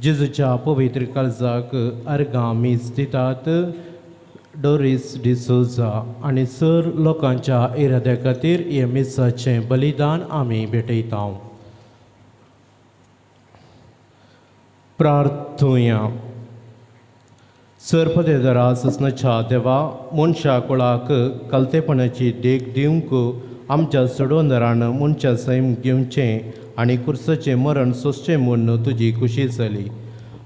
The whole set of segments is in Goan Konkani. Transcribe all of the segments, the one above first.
जेजूच्या पवित्र काळजाक अर्गां मीस दितात डोरीस डिसोजा आनी सर लोकांच्या इराद्या खातीर हें मिसाचें बलिदान आमी भेटयता. प्रार्थुया. सरपदेदरा ससनाच्या देवा मनशा कुळाक कलतेपणाची देख दिवंक आमच्या सोडवणदारान मनशा सैम घेवचें आनी कुर्साचें मरण सोंसचें म्हूण तुजी खुशी जाली.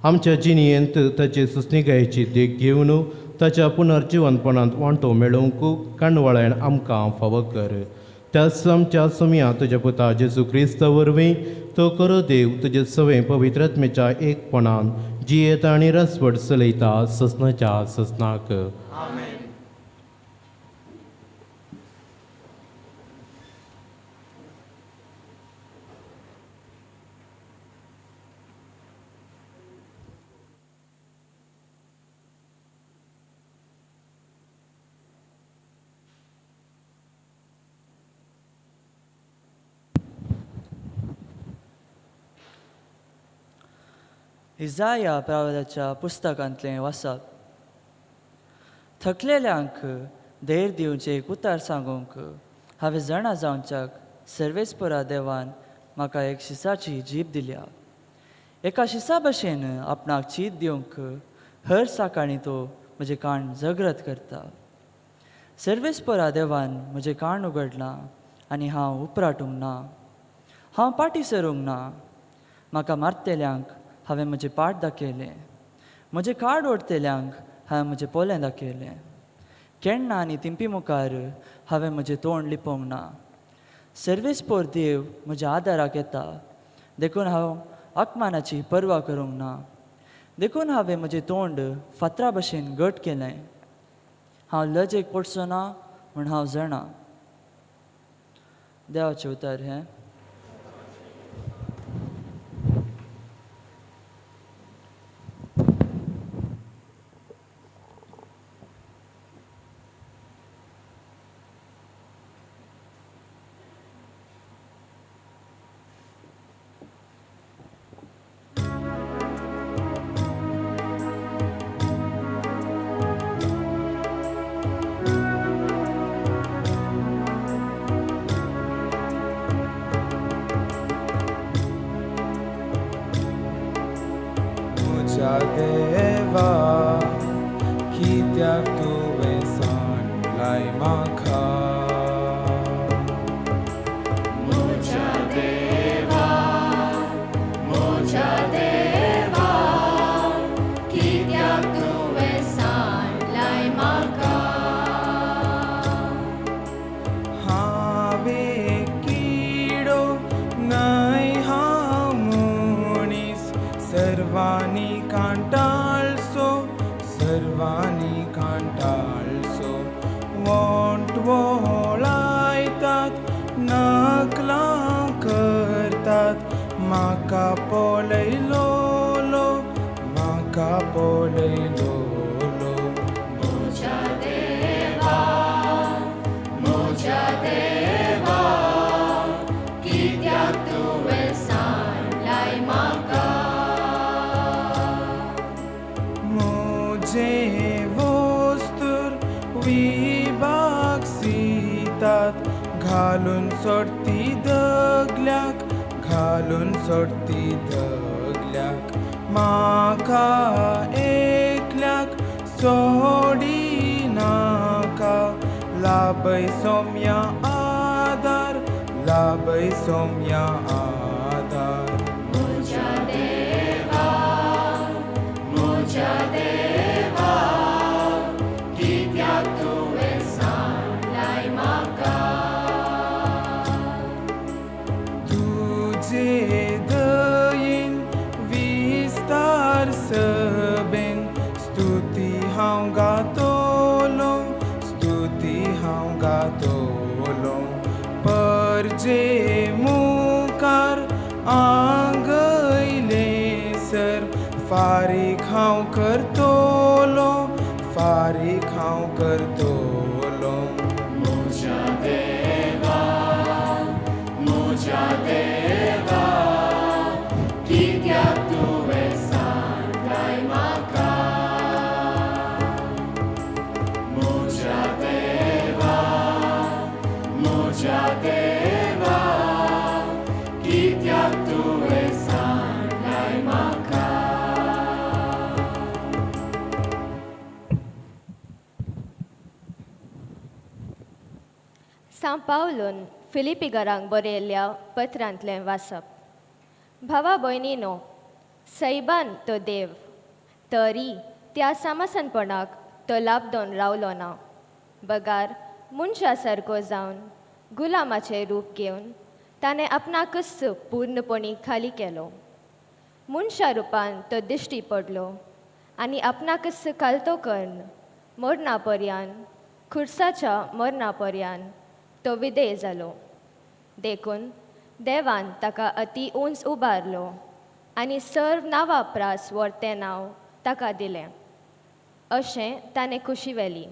आमच्या जिणेंत ताचे सुचणिकायेची देख घेवन ताच्या पुनर्जिवनपणांत वांटो मेळोवंक काणवाळ्यान आमकां फावो कर. त्याच आमच्या सोम्या तुज्या पुता जेजू क्रिस्ता वरवीं तो करो देव तुजे सवें पवित्रात्मेच्या एकपणान जियेता आनी रसवट चलयता ससनाच्या ससनाक. इजाया प्रावदाच्या पुस्तकांतलें वाचप. थकलेल्यांक धैर्य दिवचें एक उतार सांगूंक हांवें जाणा जावच्याक सर्वेस्परा देवान म्हाका एक शिसाची जीब दिल्या. एका शिसा भशेन आपणाक चीत दिवंक हर सकाळीं तो म्हजें कान जगरत करता. सर्वेस्परा देवान म्हजें कान उगडलां आनी हांव उपराटूंक ना, हांव पाटी सरूंक ना. म्हाका मारतेल्यांक हांवें म्हजें पाट दाखयलें, म्हजें कार्ड ओडतेल्यांक हांवें म्हजें पोलें दाखयलें. केन्ना आनी तिंपी मुखार हांवें म्हजें तोंड लिपोवंक ना. सर्वेस्पोर देव म्हज्या आदाराक येता, देखून हांव अपमानाची पर्वा करूंक ना. देखून हांवें म्हजें तोंड फातरा भशेन घट केलें. हांव लजेक पडचो ना म्हूण हांव जाणा. देवाचें उतर हें. देवा कित्याक तुवें सांडलाय म्हाका, म्हज्या देवा म्हज्या देवा कित्याक तुवें सांडलाय म्हाका. हांवें किडो न्हय हांव मनीस, सर्वांनी कांटाळसो, सर्वांनी कांटाळसो. वोंट वोळायतात नकलां करतात, म्हाका पळयलोलो म्हाका पळयलोलो. म्हज्या देवा म्हज्या देवा कित्याक तुवें सांडलाय म्हाका. म्हजें वस्तूर विभाग सितात, घालून सोडती दगल्याक, घालून सोडती दगल्याक. म्हाका एकल्याक सोडिनाका, लाभय सोम्या आदार, लाभय सोम्या आदार. म्हज्या देवा म्हज्या देवा कित्याक तुवें सांडलाय म्हाका. तुजे दयेन विस्तार सभेन स्तुती हांव गातलो, स्तुती हांव गातलो. परजे मुखार आंगयलें सर, फारीक हांव करतलो, फारीक हांव करतलो. म्हज्या देवा म्हज्या देवा कित्याक तुवें सां पावलून फिलिपीगरांक बरयल्ल्या पत्रांतलें वाचप. भावा भयणीनो, सैबान तो देव तरी त्या सामासनपणाक तो लाबदोन रावलो ना, बगार मनशा सारको जावन गुलामाचें रूप घेवन ताणें आपणाकच पूर्णपणी खाली केलो. मनशा रुपान तो दिश्टी पडलो आनी आपणाकच कालतो कर्ण मरणा पर्यान, खुर्साच्या मरणा पर्यान तो विधेय जालो. देखून देवान ताका अती उंच उबारलो आनी सर्व नांवा प्रास व्हरतें नांव ताका दिलें. अशें ताणें खुशी व्हेली.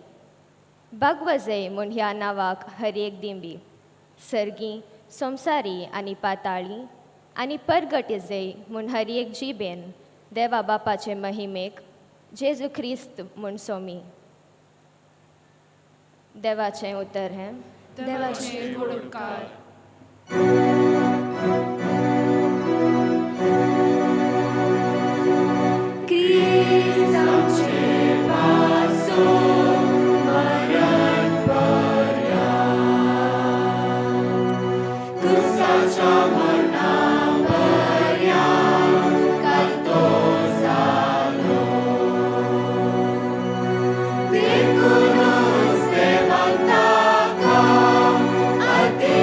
बागवजय म्हूण ह्या नांवाक हर एक दिंबी, सर्गी, संवसारी आनी पाताळी, आनी परगटजय म्हूण हर एक जिबेन देवा बापाचे महिमेक जेजू क्रिस्त म्हूण सोमी. देवाचें उतर हें. देवाचे व्हड उपकार. क्रिस्त आमचे पासून मरण पर्यान, क्रुसाच्या मरणा पर्यान कालतो जालो. देखूनच देवान ताका अती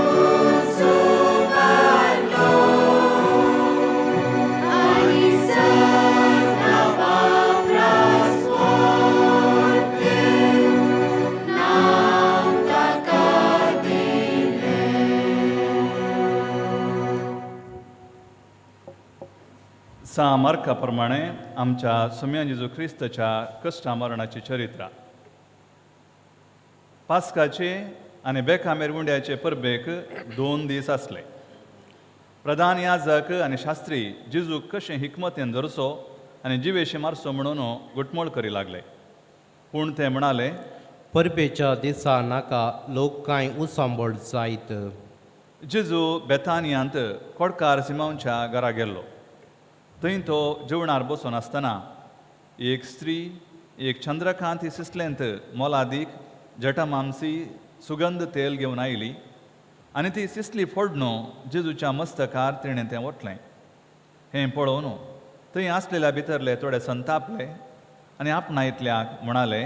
उंच उबारलो आनी सर्व नांवा प्रास व्हरतें नांव ताका दिलें. सां मार्का प्रमाणे आमच्या सुम्या जेजू क्रिस्ताच्या कश्टा मरणाची चरित्रा. पास्काचे आनी बेकामेर उंड्याचे परबेक 2 दीस आसले. प्रधान याजक आनी शास्त्री जेजूक कशें हिकमतेन धरचो आनी जिवेशी मारचो म्हणून घुटमळ करी लागले. पूण ते म्हणाले, परबेच्या दिसा नाका लोक कांय उसांबळ जायत. जेजू बेतानियांत कोडकार सिमांवच्या घरा गेल्लो. थंय तो जेवणार बसून आसतना एक स्त्री एक चंद्रकांत सिसलेंत मोलादीक जटामामसी सुगंध तेल घेवन आयली आनी ती सिसली फोडणू जेजूच्या मस्तकार तिणें तें ओतलें. हें पळोवन थंय आसलेल्या भितरले थोडे संतापले आनी आपणा इतल्याक म्हणाले,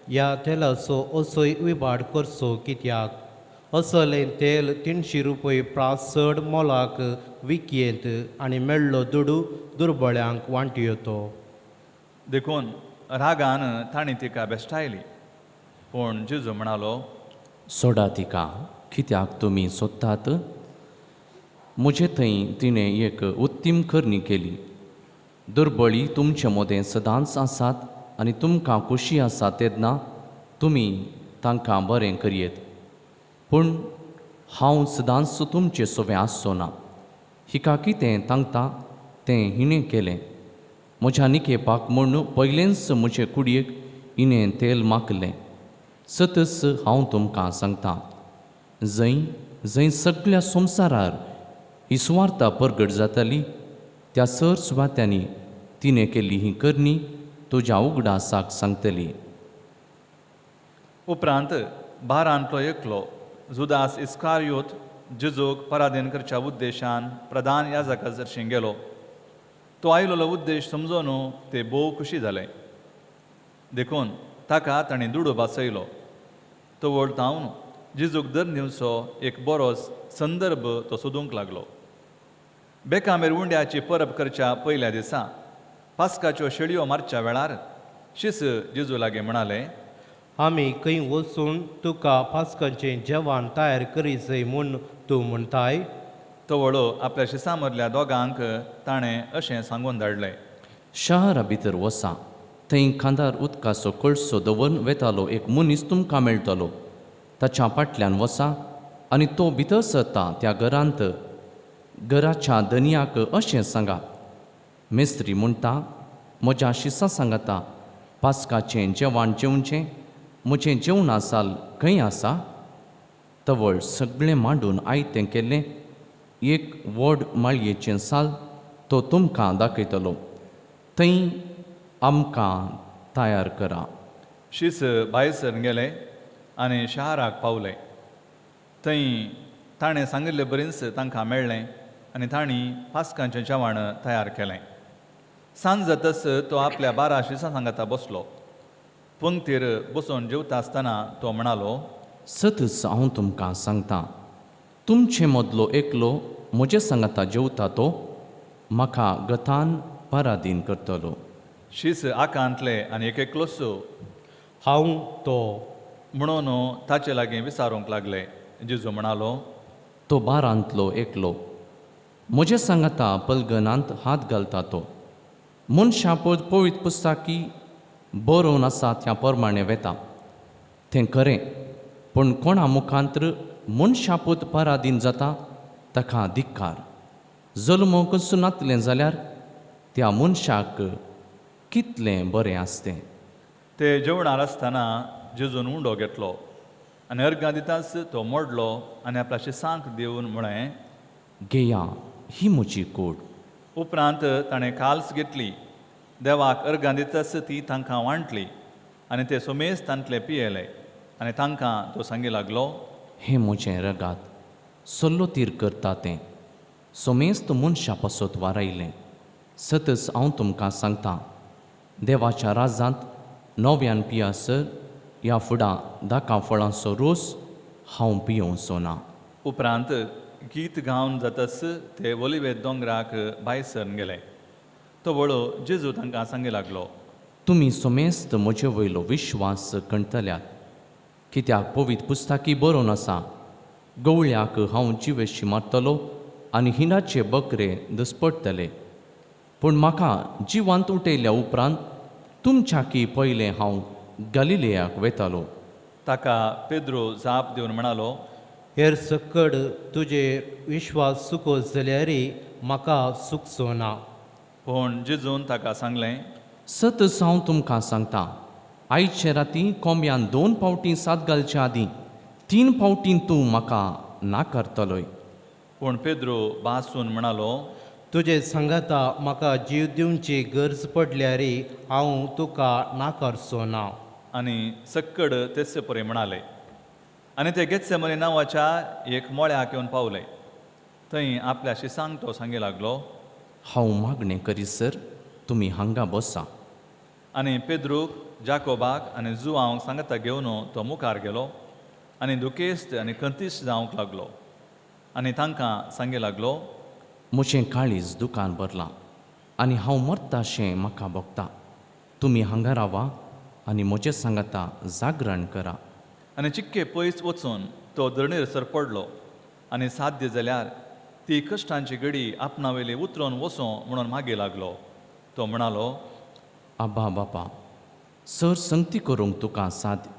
ह्या तेलाचो असोय विभाड करचो कित्याक? असलें तेल 300 रुपये प्रास चड मोलाक विकयेंत आनी मेळ्ळो दुडू दुर्बळ्यांक वांटयो. देखून रागान तांणी तिका बेश्टायली. पूण जेजू म्हणालो, सोडा तिका, कित्याक तुमी सोदतात? म्हजे थंय तिणें एक उत्तीम करणी केली. दुर्बळी तुमचे मदें सदांच आसात आनी तुमकां खोशी आसा तेन्ना तुमी तांकां बरें करयेत. पूण हांव सदांच तुमचे सोवें आसचो ना. हिका कितें तांकता तें हिणें केलें. म्हज्या निकेपाक म्हूण पयलेंच म्हजे कुडयेक हिणें तेल माखलें. सतच हांव तुमकां सांगता, जंय जंय सगळ्या संवसारार ही सुवार्ता परगट जाताली त्या सर सुवात्यांनी तिणें केल्ली ही करणी तुज्या उगडासाक सांगतली. उपरांत बारांतलो एकलो जुदास इस्कारियोत जेजूक पराधीन करच्या उद्देशान प्रधान याजका सरशीं गेलो. तो आयलोलो उद्देश समजून ते भोव खुशी जाले. देखून ताका ताणें दुडू भासयलो. तो वळतावन जेजूक धरून दिवचो एक बरो संदर्भ तो सोदूंक लागलो. बेकामेर उंड्याची परब करच्या पयल्या दिसा पास्काच्यो शेळयो मारच्या वेळार शिस जेजू लागीं म्हणाले, आमी खंय वचून तुका पास्काचें जेवण तयार करीजय म्हूण तूं म्हणटाय? तवळो आपल्या शिसां मदल्या दोगांक ताणें अशें सांगून धाडलें, शहरा भितर वसा, थंय खांदार उदकाचो कळसो दवरून वेतालो एक मनीस तुमकां मेळटलो. ताच्या फाटल्यान वसा आनी तो भितर सरता त्या घरांत घराच्या धनयाक अशें सांगा, मेस्त्री म्हणटा, म्हज्या शिसां सांगता पास्काचें जेवण जेवचें म्हजें जेवणा साल खंय आसा? तवळ सगळें मांडून आयतें केल्लें एक व्हड माळयेचें साल तो तुमकां दाखयतलो. थंय आमकां तयार करा. शीस भायर सरून गेले आनी शहराक पावले. थंय ताणें सांगिल्ले बरींच तांकां मेळ्ळें आनी तांणी पास्कांचें जेवण तयार केलें. सांज जातच तो आपल्या 12 शिसां सांगाता बसलो. पंक्तीर बसून जेवता आसतना तो म्हणालो, सतच हांव तुमकां सांगता, तुमचे मदलो एकलो म्हजे सांगाता जेवता तो म्हाका गतान परादीन करतलो. शीस आकांतले आनी एक एकलोच हांव तो म्हणून ताचे लागीं विचारूंक लागले. जेजू म्हणालो, तो बारांतलो एकलो म्हजे सांगाता पलगनांत हात घालता तो मनशां पवित्र पुस्तकी बरोवन आसा त्या प्रमाणें वेता तें खरें, पूण कोणा मुखांत्र मनशापूत परादीन जाता ताका धिक्कार. जल्मूंकच नातलें जाल्यार त्या मनशाक कितलें बरें आसतें. ते जेवणार आसतना जेजून उंडो घेतलो आनी अर्गां दिताच तो मोडलो आनी आपल्या शिसांक दिवन म्हळें, घेया, ही म्हजी कूड. उपरांत ताणें काल्स घेतली, देवाक अर्गां दिताच ती तांकां वांटली आनी ते सोमेस तांतले पियेले. आनी तांकां तो सांगी लागलो, हें म्हजें रगात सल्लो तीर करता तें सोमेस्त मनशा पासत वारायलें. सतच हांव तुमकां सांगता, देवाच्या राजांत नव्यान पियासर ह्या फुडां दाका फळांचो रोस हांव पियोवचो ना. उपरांत गीत गावन जातच ते ओलिवे दोंगराक भायर सरून गेले. तो वळो जेजू तांकां सांगी लागलो, तुमी सोमेस्त म्हजे वयलो विश्वास कणतल्यात, कित्याक पवित्र पुस्तकी बरोवन आसा, गवळ्याक हांव जिवेशी मारतलो आनी हिंडाचे बकरे दसपडटले. पूण म्हाका जिवांत उठयल्या उपरांत तुमच्याकी पयलें हांव गलिलेयाक वेतालो. ताका पेद्रो जाप दिवन म्हणालो, हेर सकड तुजे विश्वास सुको जाल्यार म्हाका सुकचो ना. पूण जेजून ताका सांगलें, सतच हांव तुमकां सांगता, आयचे राती कोंब्यान 2 फावटीं साद घालचे आदीं 3 फावटीं तूं म्हाका नाकारतलोय. पूण पेद्रो बासून म्हणालो, तुजे सांगाता म्हाका जीव दिवची गरज पडल्यार हांव तुका नाकारचो ना. आनी सक्कड तेच परी म्हणाले. आनी ते गेत्सेमनी नांवाच्या एक मळ्याक येवन पावले. थंय आपल्या शिसांक तो सांगी लागलो, हांव मागणें करीसर तुमी हांगा बसा. आनी पेद्रूक, जाकोबाक आनी जुवांक सांगाता घेवन तो मुखार गेलो आनी दुखेस्त आनी खंतीस्त जावंक लागलो. आनी तांकां सांगी लागलो, म्हजें काळीज दुकान भरलां आनी हांव मरताशें म्हाका भोगता. तुमी हांगा रावा आनी म्हजें सांगाता जागरण करा. आनी चिक्के पयस वचून तो धरणीर सरपडलो आनी साध्य जाल्यार ती कश्टांची घडी आपणा वयली उतरून वचों म्हणून मागीर लागलो. तो म्हणालो, आबा बापा, सर संगती करूंक तुका साध्य,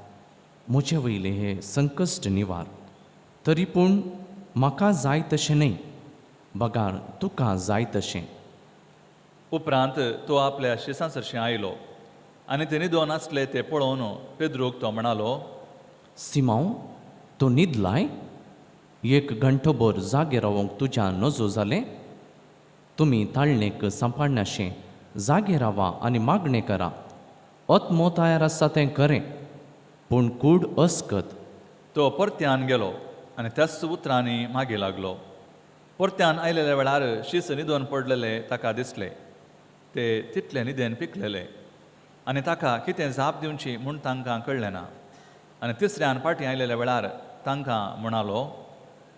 म्हजे वयले हे संकश्ट निवार, तरी पूण म्हाका जाय तशें न्हय, बगार तुका जाय तशें. उपरांत तो आपल्या शिसां सरशीं आयलो आनी ते न्हिदोन आसले ते पळोवन पेद्रूक तो म्हणालो, सिमांव, तूं न्हिदलाय? 1 घंटोभर जागे रावंक तुज्या नजो जालें? तुमी ताळणेक सांपाडनाशें जागे रावा आनी मागणें करा. आत्मो तयार आसा तें खरें, पूण कूड अस्कत. तो परत्यान गेलो आनी त्याच उतरांनी मागीर लागलो. परत्यान आयलेल्या वेळार शीस न्हिदोन पडलेले ताका दिसले. ते तितले न्हिदेन पिकलेले आनी ताका कितें जाप दिवची म्हूण तांकां कळ्ळें ना. आनी तिसऱ्यान फाटीं आयलेल्या वेळार तांकां म्हणालो,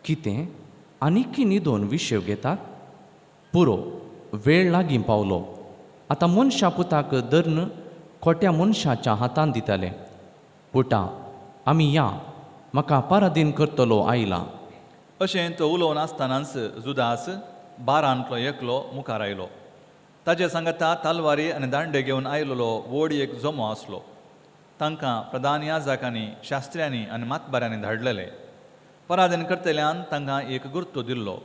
कितें आनीकी न्हिदोन विशेव घेतात? पुरो, वेळ लागीं पावलो. आतां मनशा पुताक धरून खोट्या मनशाच्या हातान दितले. पुता, आमी या, म्हाका परादीन करतलो आयला. अशें तो उलोवन आसतनाच जुदास 12 एकलो मुखार आयलो. ताजे सांगाता तलवारी आनी दांडे घेवन आयलेलो व्हड एक जमो आसलो. तांकां प्रधान याजकांनी, शास्त्र्यांनी आनी मातबाऱ्यांनी धाडलेले. परादीन करतल्यान तांकां एक गुर्तो दिल्लो,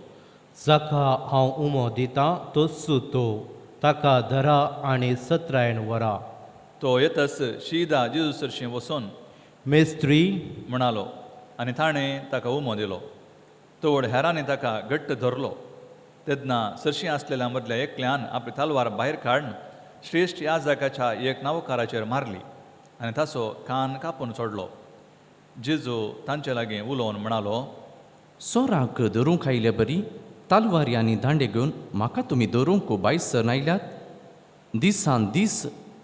जाका हांव उमो दितां तोच तो, ताका धरा आनी सत्रायण व्हरा. तो येतच शिदा जेजू सरशीं वचून मेस्त्री म्हणालो आनी ताणें ताका उमो दिलो. तोड हेरांनी ताका घट्ट धरलो. तेन्ना सरशीं आसलेल्या मदल्या एकल्यान आपली तलवार भायर काडून श्रेश्ठ याजकाच्या एक नावकाराचेर मारली आनी ताचो कान कापून सोडलो. जेजू तांचे लागीं उलोवन म्हणालो, सोराक धरूंक आयले बरी तालवारी आनी दांडे घेवन म्हाका तुमी धरूंक बायसर आयल्यात. दिसान दीस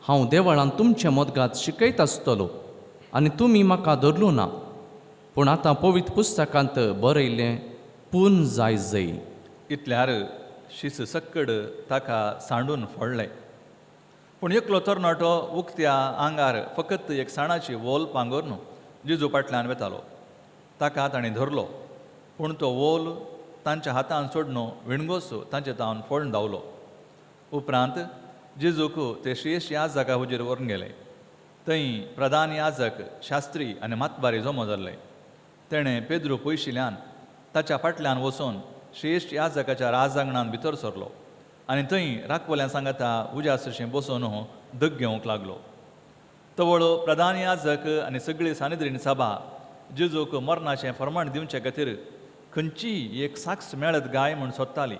हांव देवळान तुमचे मदगात शिकयत आसतलो आनी तुमी म्हाका धरलो ना. पूण आतां पवित्र पुस्तकांत बरयल्लें पूर्ण जाय जय. इतल्यार शीस सक्कड ताका सांडून फोडलें. पूण एकलो तरणाटो उक्त्या आंगार फकत एक साणाची वोल पांगोरून जेजू फाटल्यान वेतालो. ताका ताणें धरलो, पूण तो वोल तांच्या हातान सोडून विणगोस तांचे तावन फोडून धांवलो. उपरांत जेजूक ते श्रेश्ठ याजका हुजीर व्हरून गेले. थंय प्रधान याजक, शास्त्री आनी मातबारी जमो जाल्ले. तेणें पेद्रू पयशिल्ल्यान ताच्या फाटल्यान वचून श्रेश्ठ याजकाच्या राजांगणान भितर सरलो आनी थंय राखवल्या सांगाता उज्या सरशीं बसून दग घेवंक लागलो. तवळ प्रधान याजक आनी सगळी सानिद्रीन सभा जेजूक मरणाचें फर्माण दिवचे खातीर खंयचीय एक साक्ष मेळत गाय म्हूण सोदताली,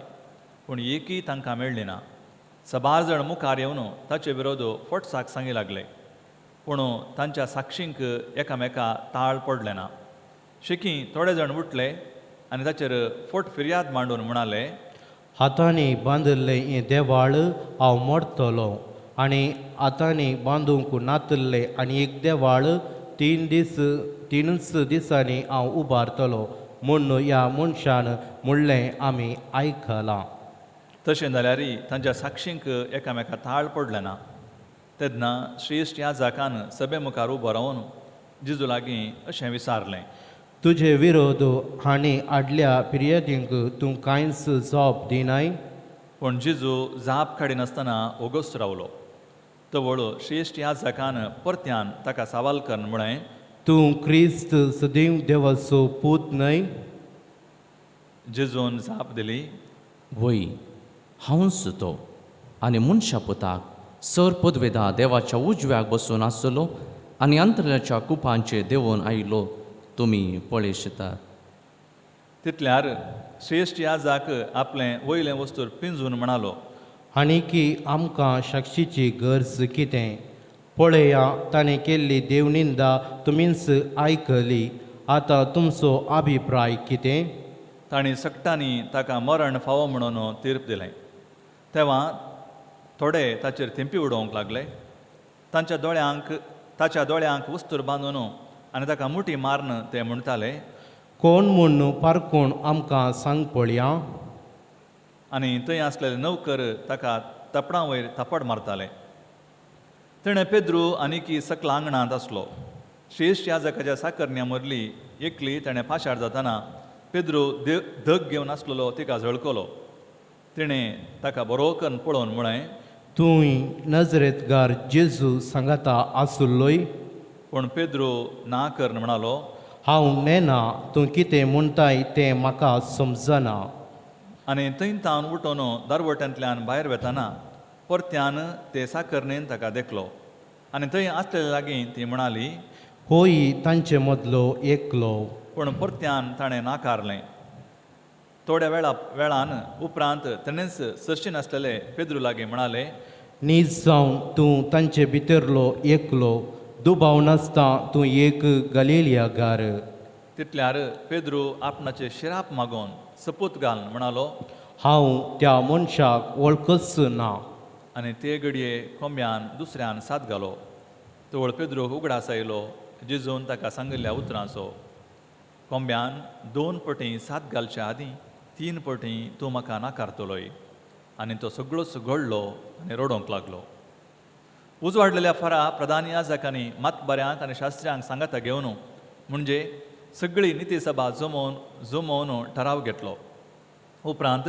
पूण एकय तांकां मेळ्ळी ना. सबार जाण मुखार येवन ताचे विरोध फट साक्ष सांगी लागले, पूण तांच्या साक्षींक एकामेका ताळ पडले ना. शेकी थोडे जाण उठले आनी ताचेर फट फिर्याद मांडून म्हणाले, हातांनी बांदिल्लें हें देवाळ हांव मोडटलो आनी हातांनी बांदूंक नातिल्लें आनी एक देवाळ 3 दिसांनी हांव उबारतलो म्हूण ह्या मनशान म्हणलें आमी आयकलां. तशें जाल्यार तांच्या साक्षींक एकामेका ताळ पडलें ना. तेन्ना श्रेश्ठ याजकान सभे मुखार उबो रावन जेजू लागीं अशें विचारलें, तुजे विरोध हांणी हाडल्या फिर्यादींक तूं कांयच जाप दिनाय? पूण जेजू जाप काडिनासतना ओगोच रावलो. तवळ श्रेश्ठ याजकान परत्यान ताका सवाल करून म्हळें, तूं क्रिस्त सदैव देवाचो पूत न्हय? जेजून जाप दिली, वय, हांवच तो, आनी मनशा पुताक सर पदवेदा देवाच्या उजव्याक बसून आसलो आनी अंतराच्या कुपांचेर देंवून आयलो तुमी पळयतात. तितल्यार श्रेश्ठ याजक आपलें वयलें वस्तूर पिंजून म्हणालो, आनी की आमकां साक्षीची गरज कितें? पळया, ताणें केल्ली देवनिंदा तुमीच आयकली. आतां तुमचो अभिप्राय कितें? तांणी सगटांनी ताका मरण फावो म्हणून तीर्प दिलें. तेवा थोडे ताचेर थेंपी उडोवंक लागले. ताच्या दोळ्यांक वस्तूर बांदून आनी ताका मुठी मारून ते म्हणटाले, कोण म्हूण पारकून आमकां सांग पळया. आनी थंय आसलेले नौकर ताका तपडां वयर थापड मारताले. तेणें पेद्रू आनीकी सकला आंगणांत आसलो. श्रेश्ठ याजकाच्या साकरण्या मदली एकली तेणें पाशार जातना पेद्रू धग घेवन आसलेलो तिका झळकलो. तिणें ताका बरो करून पळोवन म्हळें, तूं नजरेतगार जेजू सांगाता आसुल्लोय? पूण पेद्रू ना करून म्हणालो, हांव नेना, तूं कितें म्हणटाय तें म्हाका समजना. आनी थंय तावन उठोवन दारवट्यांतल्यान भायर वेतना परत्यान ते साकरणेन ताका देखलो आनी थंय आसलेले लागीं ती म्हणाली, होय तांचे मदलो एकलो. पूण परत्यान ताणें नाकारलें. थोड्या वेळान उपरांत तेणेंच सरशी नासलेले पेद्रू लागीं म्हणाले, नीज जावन तूं तांचे भितरलो एकलो, दुबाव नासता तूं एक गलिलियागार. तितल्यार पेद्रू आपणाचे शिराप मागोवन सपूत घालून म्हणालो, हांव त्या मनशाक वळखच ना. आनी ते घडये कोंब्यान दुसऱ्यान साथ घालो. तवळ पेद्रूक उगडास आयलो जेजून ताका सांगिल्ल्या उतरांचो, कोंब्यान 2 पटी साथ घालच्या आदीं 3 पटी तूं म्हाका नाकारतलोय. आनी तो सगळोच घडलो आनी रडोवंक लागलो. उजवाडलेल्या फरा प्रधान याजकांनी मातबाऱ्यांक आनी शास्त्र्यांक सांगाता घेवन म्हणजे सगळी नितीसभा जमोवन ठराव घेतलो. उपरांत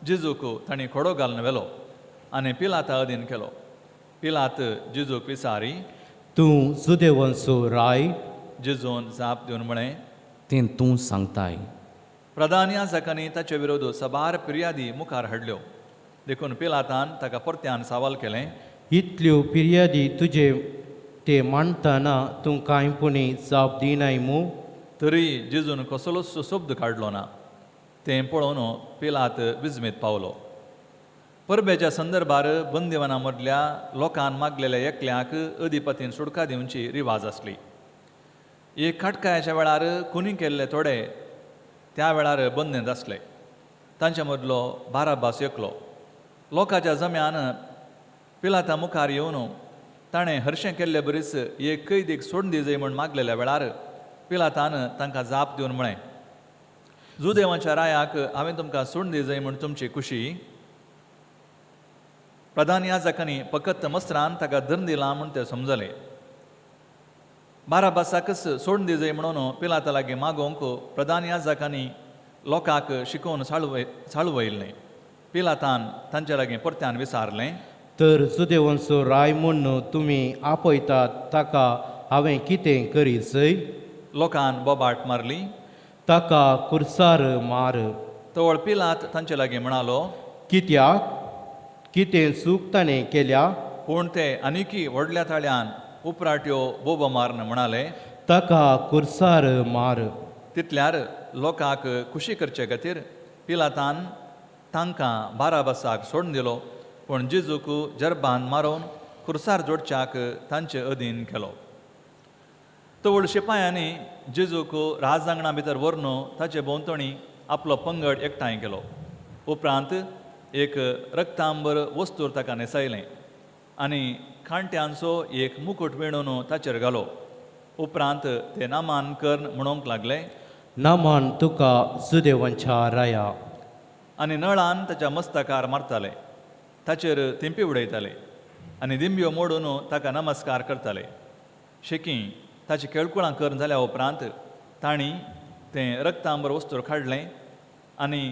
जेजूक तांणी खोडो घालून व्हेलो आनी पिलाता अधीन केलो. पिलात जेजूक विचारी, तूं जुदेवांचो राय? जेजून जाप दिवन म्हळें, तें तूं सांगताय. प्रधान याजकांनी ताचे विरोध सबार फिर्यादी मुखार हाडल्यो. देखून पिलातान ताका परत्यान सवाल केलें, इतल्यो फिर्यादी तुजे ते मांडटना तूं कांय पुणी जाप दिनाय मू? तरी जेजून कसलोच शब्द काडलो ना. तें पळोवन पिलात विजमीत पावलो. परबेच्या संदर्भार बंदिवाना मदल्या लोकान मागलेल्या एकल्याक अधिपतीन सुटका दिवची रिवाज आसली. एक खाटकायाच्या वेळार खुनी केल्ले थोडे त्या वेळार बंदेंत आसले. तांचे मदलो बाराबास एकलो. लोकांच्या जम्यान पिलाता मुखार येवन ताणें हरशें केल्ले बरीच एक कैदीक सोडून दी जाय म्हूण मागलेल्या वेळार पिलातान तांकां जाप दिवन म्हळें, जुदेवांच्या रायाक हांवें तुमकां सोडून दी जाय म्हूण तुमची खुशी. प्रधान याजकांनी फकत मस्त्रान ताका धरून दिलां म्हूण ते समजले. बाराबासाकच सोडून दी जाय म्हणून पिलाता लागीं मागोवंक प्रधान याजकांनी लोकांक शिकोवन चाळवयल्लें. पिलातान तांचे लागीं परत्यान विचारलें, तर जुदेवांचो राय म्हूण तुमी आपयतात ताका हांवें कितें करीत? लोकान बोबाट मारली, ताका कुर्सार मार. तवळ पिलात तांचे लागीं म्हणालो, कित्याक, कितें चूक ताणें केल्या? पूण ते आनीकी व्हडल्या ताळ्यान उपराट्यो बोबो मारून म्हणाले, ताका कुर्सार मार. तितल्यार लोकांक खुशी करचे खातीर पिलातान तांकां बाराबासाक सोडून दिलो, पूण जेजूक जर्बान मारून खुर्सार जोडच्याक तांचे अधीन केलो. तवळ शिपायांनी जेजूक राजांगणा भितर व्हरून ताचे भोंवतणी आपलो पंगड एकठांय केलो. उपरांत एक रक्तांबर वस्तूर ताका न्हेसायलें आनी कांट्यांचो एक मुकूट विणून ताचेर घालो. उपरांत ते नामान कर्ण म्हणूंक लागले, नामान तुका जुदेवांच्या राया. आनी नळान ताच्या मस्तकार मारताले, ताचेर थिंपी उडयताले आनी दिंब्यो मोडून ताका नमस्कार करताले. शेकी ताची केळकुळां करून जाल्या उपरांत तांणी तें रक्तांबर वस्तूर काडलें आनी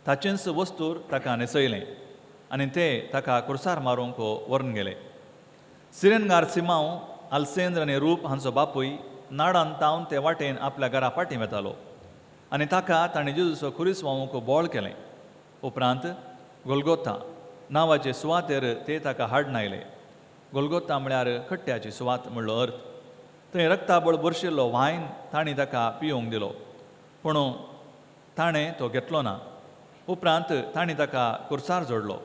ताचेंच वस्तूर ताका न्हेसयलें आनी ते ताका कुर्सार मारूंक व्हरून गेले. सिरेनगार सिमांव आलसेंद्र आनी रूप हांचो बापूय नाडान तावन ते वाटेन आपल्या घरा फाटीं वेतालो आनी ताका ताणें जेजूचो खुरीस व्हांवूंक बोळ केलें. उपरांत गोलगोता नांवाचे सुवातेर ते ताका हाडून आयले. गोलगोता म्हळ्यार खट्ट्याची सुवात म्हणलो अर्थ. थंय रक्ताबळ भरशिल्लो वायन तांणी ताका पिवंक दिलो, पूण ताणें तो घेतलो ना. उपरांत तांणी ताका कुर्सार जोडलो.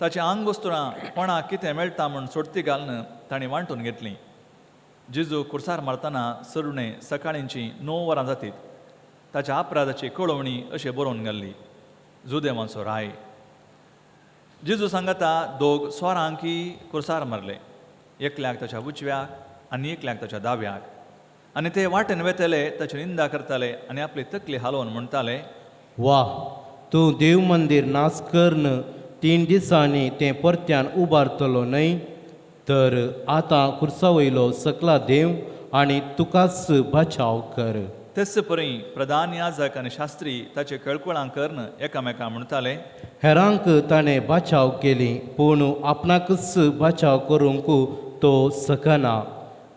ताचीं आंगवस्त्रां कोणाक कितें मेळटा म्हूण सोडती घालून तांणी वांटून घेतलीं. जेजू कुर्सार मारतना सरुणे सकाळींची 9 वरां जातीत. ताच्या अपराधाची कळोवणी अशें बरोवन घाल्ली, जुदेवांचो राय. जेजू सांगता दोग स्वरांकी कुर्सार मारले, एकल्याक ताच्या उजव्याक आनी एकल्याक ताच्या दाव्याक. आनी ते वाटेन वेतले, ताची निंदा करताले आनी आपली तकली हालोवन म्हणटाले, वा, तूं देव मंदीर नाश करून 3 दिसांनी तें परत्यान उबारतलो न्हय? तर आतां कुर्सा वयलो सकला देव आनी तुकाच बचाव कर. तेच परी प्रधान याजक आनी शास्त्री ताचे केळकुळां करून एकामेकां म्हणटाले, हेरांक ताणें बचाव केली, पूण आपणाकच बचाव करूंक तो शकना.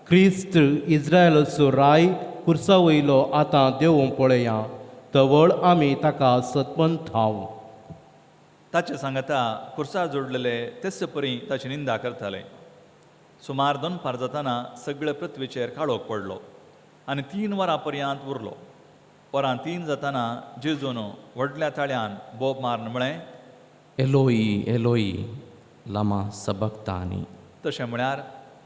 क्रिस्त इस्रायलाचो राय कुर्सा वयलो आतां देवूं पळया, तवळ आमी ताका सतमंत हांव. ताचे सांगता कुर्सार जोडलेले तेच परी ताची निंदा करताले. सुमार दनपार जातना सगळे पृथ्वीचेर काळोख पडलो आनी 3 वरां पर्यंत उरलो. वरां 3 जातना जेजून व्हडल्या ताळ्यान बोब मारून म्हळें, एलोई एलोई लामा सबक्तानी. तशें म्हळ्यार,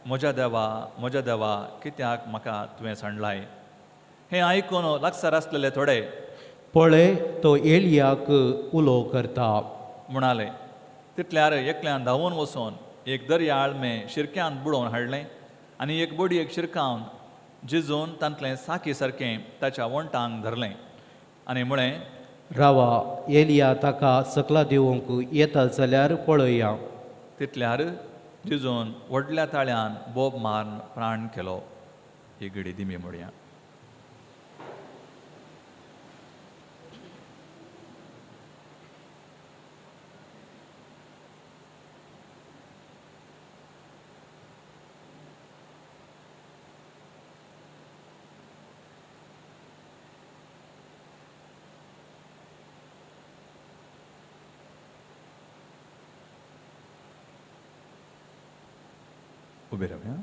म्हज्या देवा म्हज्या देवा कित्याक म्हाका तुवें सांडलाय? हें आयकून लागसार आसलेले थोडे, पळय तो एलियाक उलो करता म्हणाले. तितल्यार एकल्यान धांवून वचून एक दर्याळ में शिरक्यान बुडोवन हाडलें आनी एक बडयेक शिरकावन जेजून तांतलें साकी सारकें ताच्या वण्टांक धरलें आनी म्हळें, रावा, एलिया ताका सकला देवंक येता जाल्यार पळया. तितल्यार जेजून व्हडल्या ताळ्यान बोब मारून प्राण केलो. ही घडी दिमी मोडया. उबे रावया.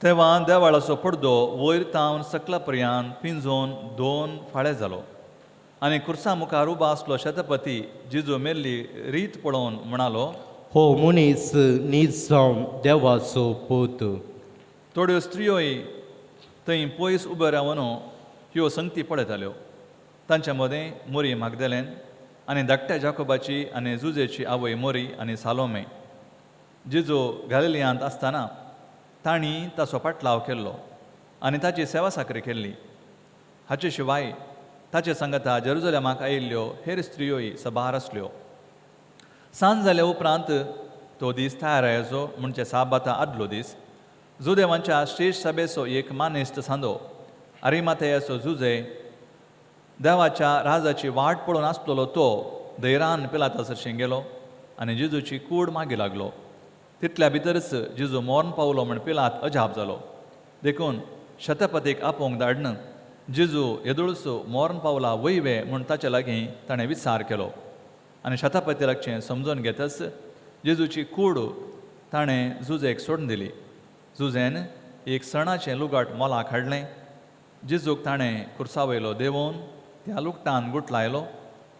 तेव्हा देवाळाचो पडदो वयर तावन सकला पर्यंत पिंजोवन 2 फाळे जालो आनी कुर्सा मुखार उबो आसलो शतपती जेजू मेल्ली रीत पळोवन म्हणालो, हो मनीस नीज जावन देवाचो पूत. थोड्यो स्त्रियोय थंय पयस उब्यो रावन ह्यो संगती पळयताल्यो. तांच्या मदें मोरी मागदेलेन आनी धाकट्या जाकोबाची आनी जुजेची आवय मोरी आनी सालोमे. जेजू गालिलियांत आसतना तांणी ताचो पाटलाव केल्लो आनी ताची सेवा साकरी केल्ली. हाचे शिवाय ताचे सांगाता जेरुजलेमाक आयिल्ल्यो हेर स्त्रियोय सबार आसल्यो. सांज जाल्या उपरांत तो दीस तयारायेचो म्हणजे साबाता आदलो दीस, जुदेवांच्या श्रेश्ठ सभेचो एक मानेस्त सांदो आरिमाथेयाचो जुजे देवाच्या राजाची वाट पळोवन आसलेलो तो धैरान पिलाता सरशीं गेलो आनी जेजूची कूड मागी लागलो. तितल्या भितरच जेजू मरण पावलो म्हण पिलात अजाप जालो. देखून शतपतीक आपोवंक धाडन जेजू येदोळचो मरण पावला वयवे म्हूण ताचे लागीं ताणें विचार केलो आनी शतपती लागचें समजून घेतच जेजूची कूड ताणें जुजेक सोडून दिली. जुजेन एक सणाचें लुगाट मोलाक हाडलें. जेजूक ताणें कुर्सा वयलो देंवोवन त्या लुगटान गुटलायलो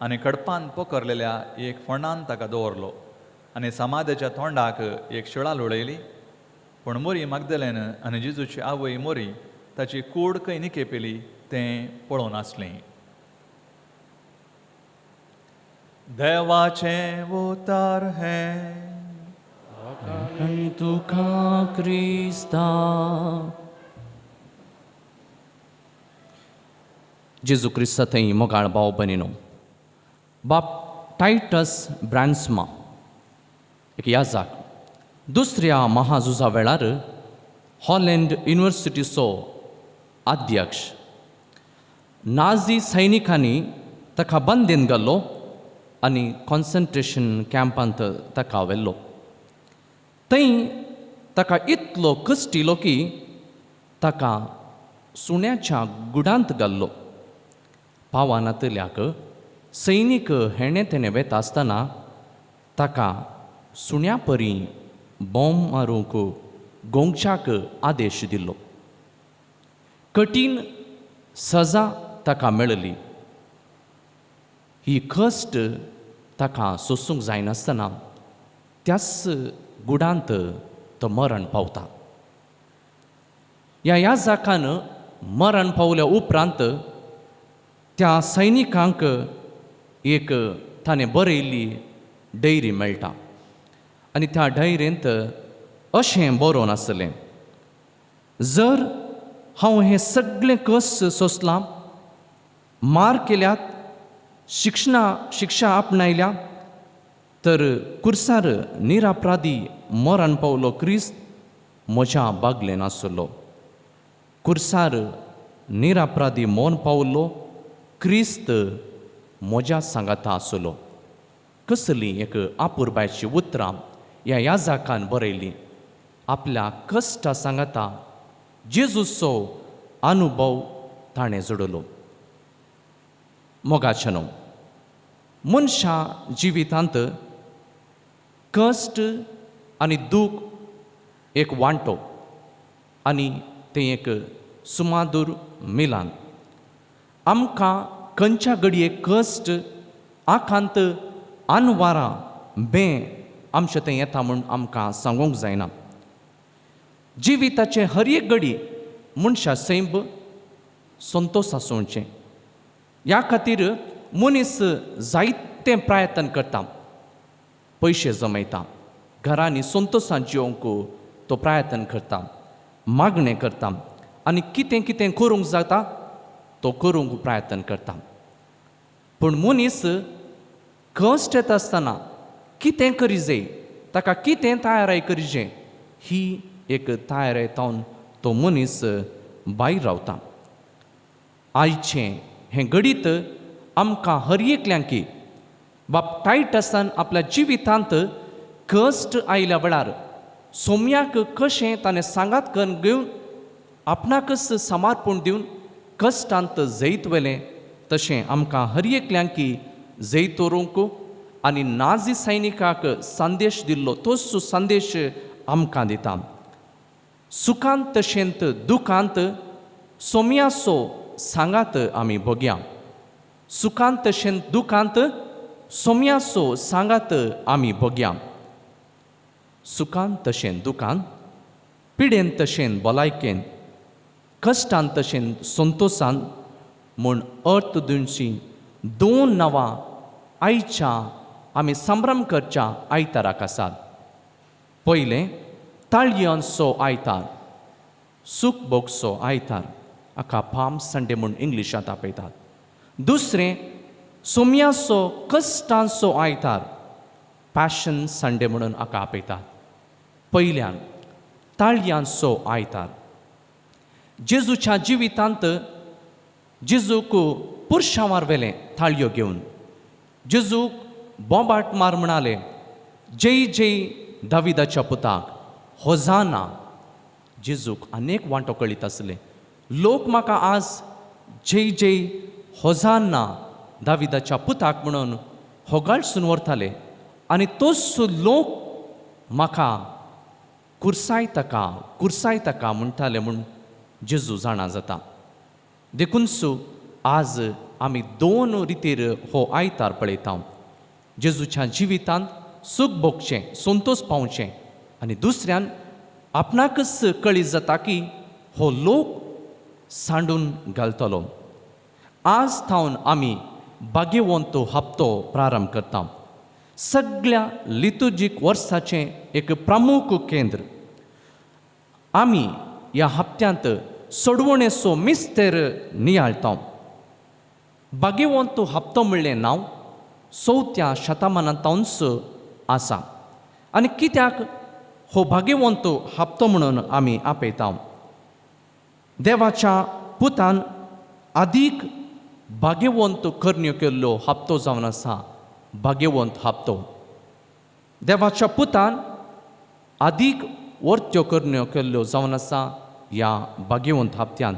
आनी कडपान पोखरलेल्या एक फोंडान ताका दवरलो आनी समाधेच्या तोंडाक एक शिळा लोळयली. पूण मोरी मागदलेन आनी जेजूची आवय मोरी ताची कूड खंय निकेपेली तें पळोवन आसलें. देवाचें उतर हें. तुका क्रिस्ता. जेजू क्रिस्ता थंय मोगाळ भाव भयणीनो, बाप टायटस ब्रांड्समा एक याजाक दुसऱ्या महाझुजा वेळार हॉलँड युनिवर्सिटीचो अध्यक्ष नाझी सैनिकांनी ताका बंदीन घाल्लो आनी कॉन्सन्ट्रेशन कॅम्पांत ताका व्हेल्लो. थंय ताका इतलो कश्टिलो की ताका सुण्याच्या गुडांत घाल्लो. पावनातल्याक सैनीक हेणे तेणे वेता आसतना ताका सुण्या परी बॉम्ब मारूंक गोंगच्याक आदेश दिल्लो. कठीण सजा ताका मेळ्ळी. ही कश्ट ताका सोसूंक जायनासतना त्याच गुडांत तो मरण पावता. ह्या याजाकान मरण पावल्या उपरांत त्या सैनिकांक एक ताणें बरयल्ली डायरी मेळटा आनी त्या डायरेंत अशें बरोवन आसलें, जर हांव हें सगळें कस सोंसलां, मार केल्यात, शिक्षा आपणायल्या, तर कुर्सार निरापराधी मरण पावलो क्रिस्त म्हज्या बागलेन आसलो. कुर्सार निरापराधी मरण पावलो क्रिस्त म्हज्या सांगाता आसलो. कसली एक आपुरबायची उतरां ह्या याजाकान बरयलीं. आपल्या कश्टा सांगाता जेजूचो अनुभव ताणें जोडलो. मोगाचें मनशा जिवितांत कश्ट आनी दूख एक वांटो आनी तें एक सुमादूर मिलान. आमकां खंयच्या घडये कश्ट आकांत अनवारां बें आमचें तें येता म्हूण आमकां सांगूंक जायना. जिविताचें हर एक घडी मनशा सैंब संतोश आसोवचें. ह्या खातीर मनीस जायतें प्रयत्न करता, पयशे जमयता, घरांनी संतोशान जिवंक तो प्रयत्न करता, मागणें करता आनी कितें कितें करूंक जाता तो करूंक प्रयत्न करता. पूण मनीस कश्ट येता आसतना कितें करिजे, ताका कितें तयाराय करिजे, ही एक तयाराय जावन तो मनीस भायर रावता. आयचें हें घडीत आमकां हर एकल्यांकी बाप टायटसान आपल्या जिवितांत कश्ट आयल्या वेळार सोम्याक कशें ताणें सांगात करून घेवन आपणाकच समर्पण दिवन कश्टांत जैत व्हेलें, तशें आमकां हर एकल्यांकी जैत व्हरूंक आनी नाझी सैनिकाक संदेश दिल्लो तोच संदेश आमकां दिता. सुखांत तशेंत दुखांत सोम्याचो सांगात आमी भोगया. सुखांत तशेंत दुखांत सोम्याचो सांगात आमी भोगया. सुखांत तशें दुखांत, पिडेन तशें भलायकेन, कश्टान तशें संतोशान म्हूण अर्थ दिवची दोन नांवां आयच्या आमी संभ्रम करच्या आयताराक आसात. पयलें ताळयांचो आयतार, सूख भोगचो आयतार, हाका पाम संडे म्हूण इंग्लिशांत आपयतात. दुसरें सोम्याचो कश्टांचो आयतार, पॅशन संडे म्हणून हाका आपयतात. पयल्यान ताळयांचो आयतार. जेजूच्या जिवितांत जेजूक पुरशांवार व्हेलें ताळयो घेवन. जेजूक बोबाट मार म्हणाले, जय जय दाविदाच्या पुताक, होजाना. जेजूक अनेक वांटो कळीत आसले. लोक म्हाका आज जय जय होजाना दाविदाच्या पुताक म्हणून होगाळसून व्हरताले आनी तोच लोक म्हाका कुर्सायताका कुर्सायताका म्हणटाले म्हूण जेजू जाणा जाता. देखूनच आज आमी दोन रितीर हो आयतार पळयता. जेजूच्या जिवितांत सूख भोगचें, संतोश पावचें आनी दुसऱ्यान आपणाकच कळीत जाता की हो लोक सांडून घालतलो. आज थावन आमी भाग्यवंत हप्तो प्रारंभ करता. सगळ्या लितुर्जीक वर्साचें एक प्रमुख केंद्र. आमी ह्या हप्त्यांत सोडवणेचो मिस्तेर नियाळटा. भाग्यवंत हप्तो म्हणलें नांव चवथ्या शतमानांतूच आसा आनी कित्याक हो भाग्यवंत हप्तो म्हणून आमी आपयता. देवाच्या पुतान आदीक भाग्यवंत करण्यो केल्लो हप्तो जावन आसा भाग्यवंत हप्तो. देवाच्या पुतान आदीक वर्त्यो करण्यो केल्ल्यो जावन आसा ह्या भाग्यवंत हप्त्यान.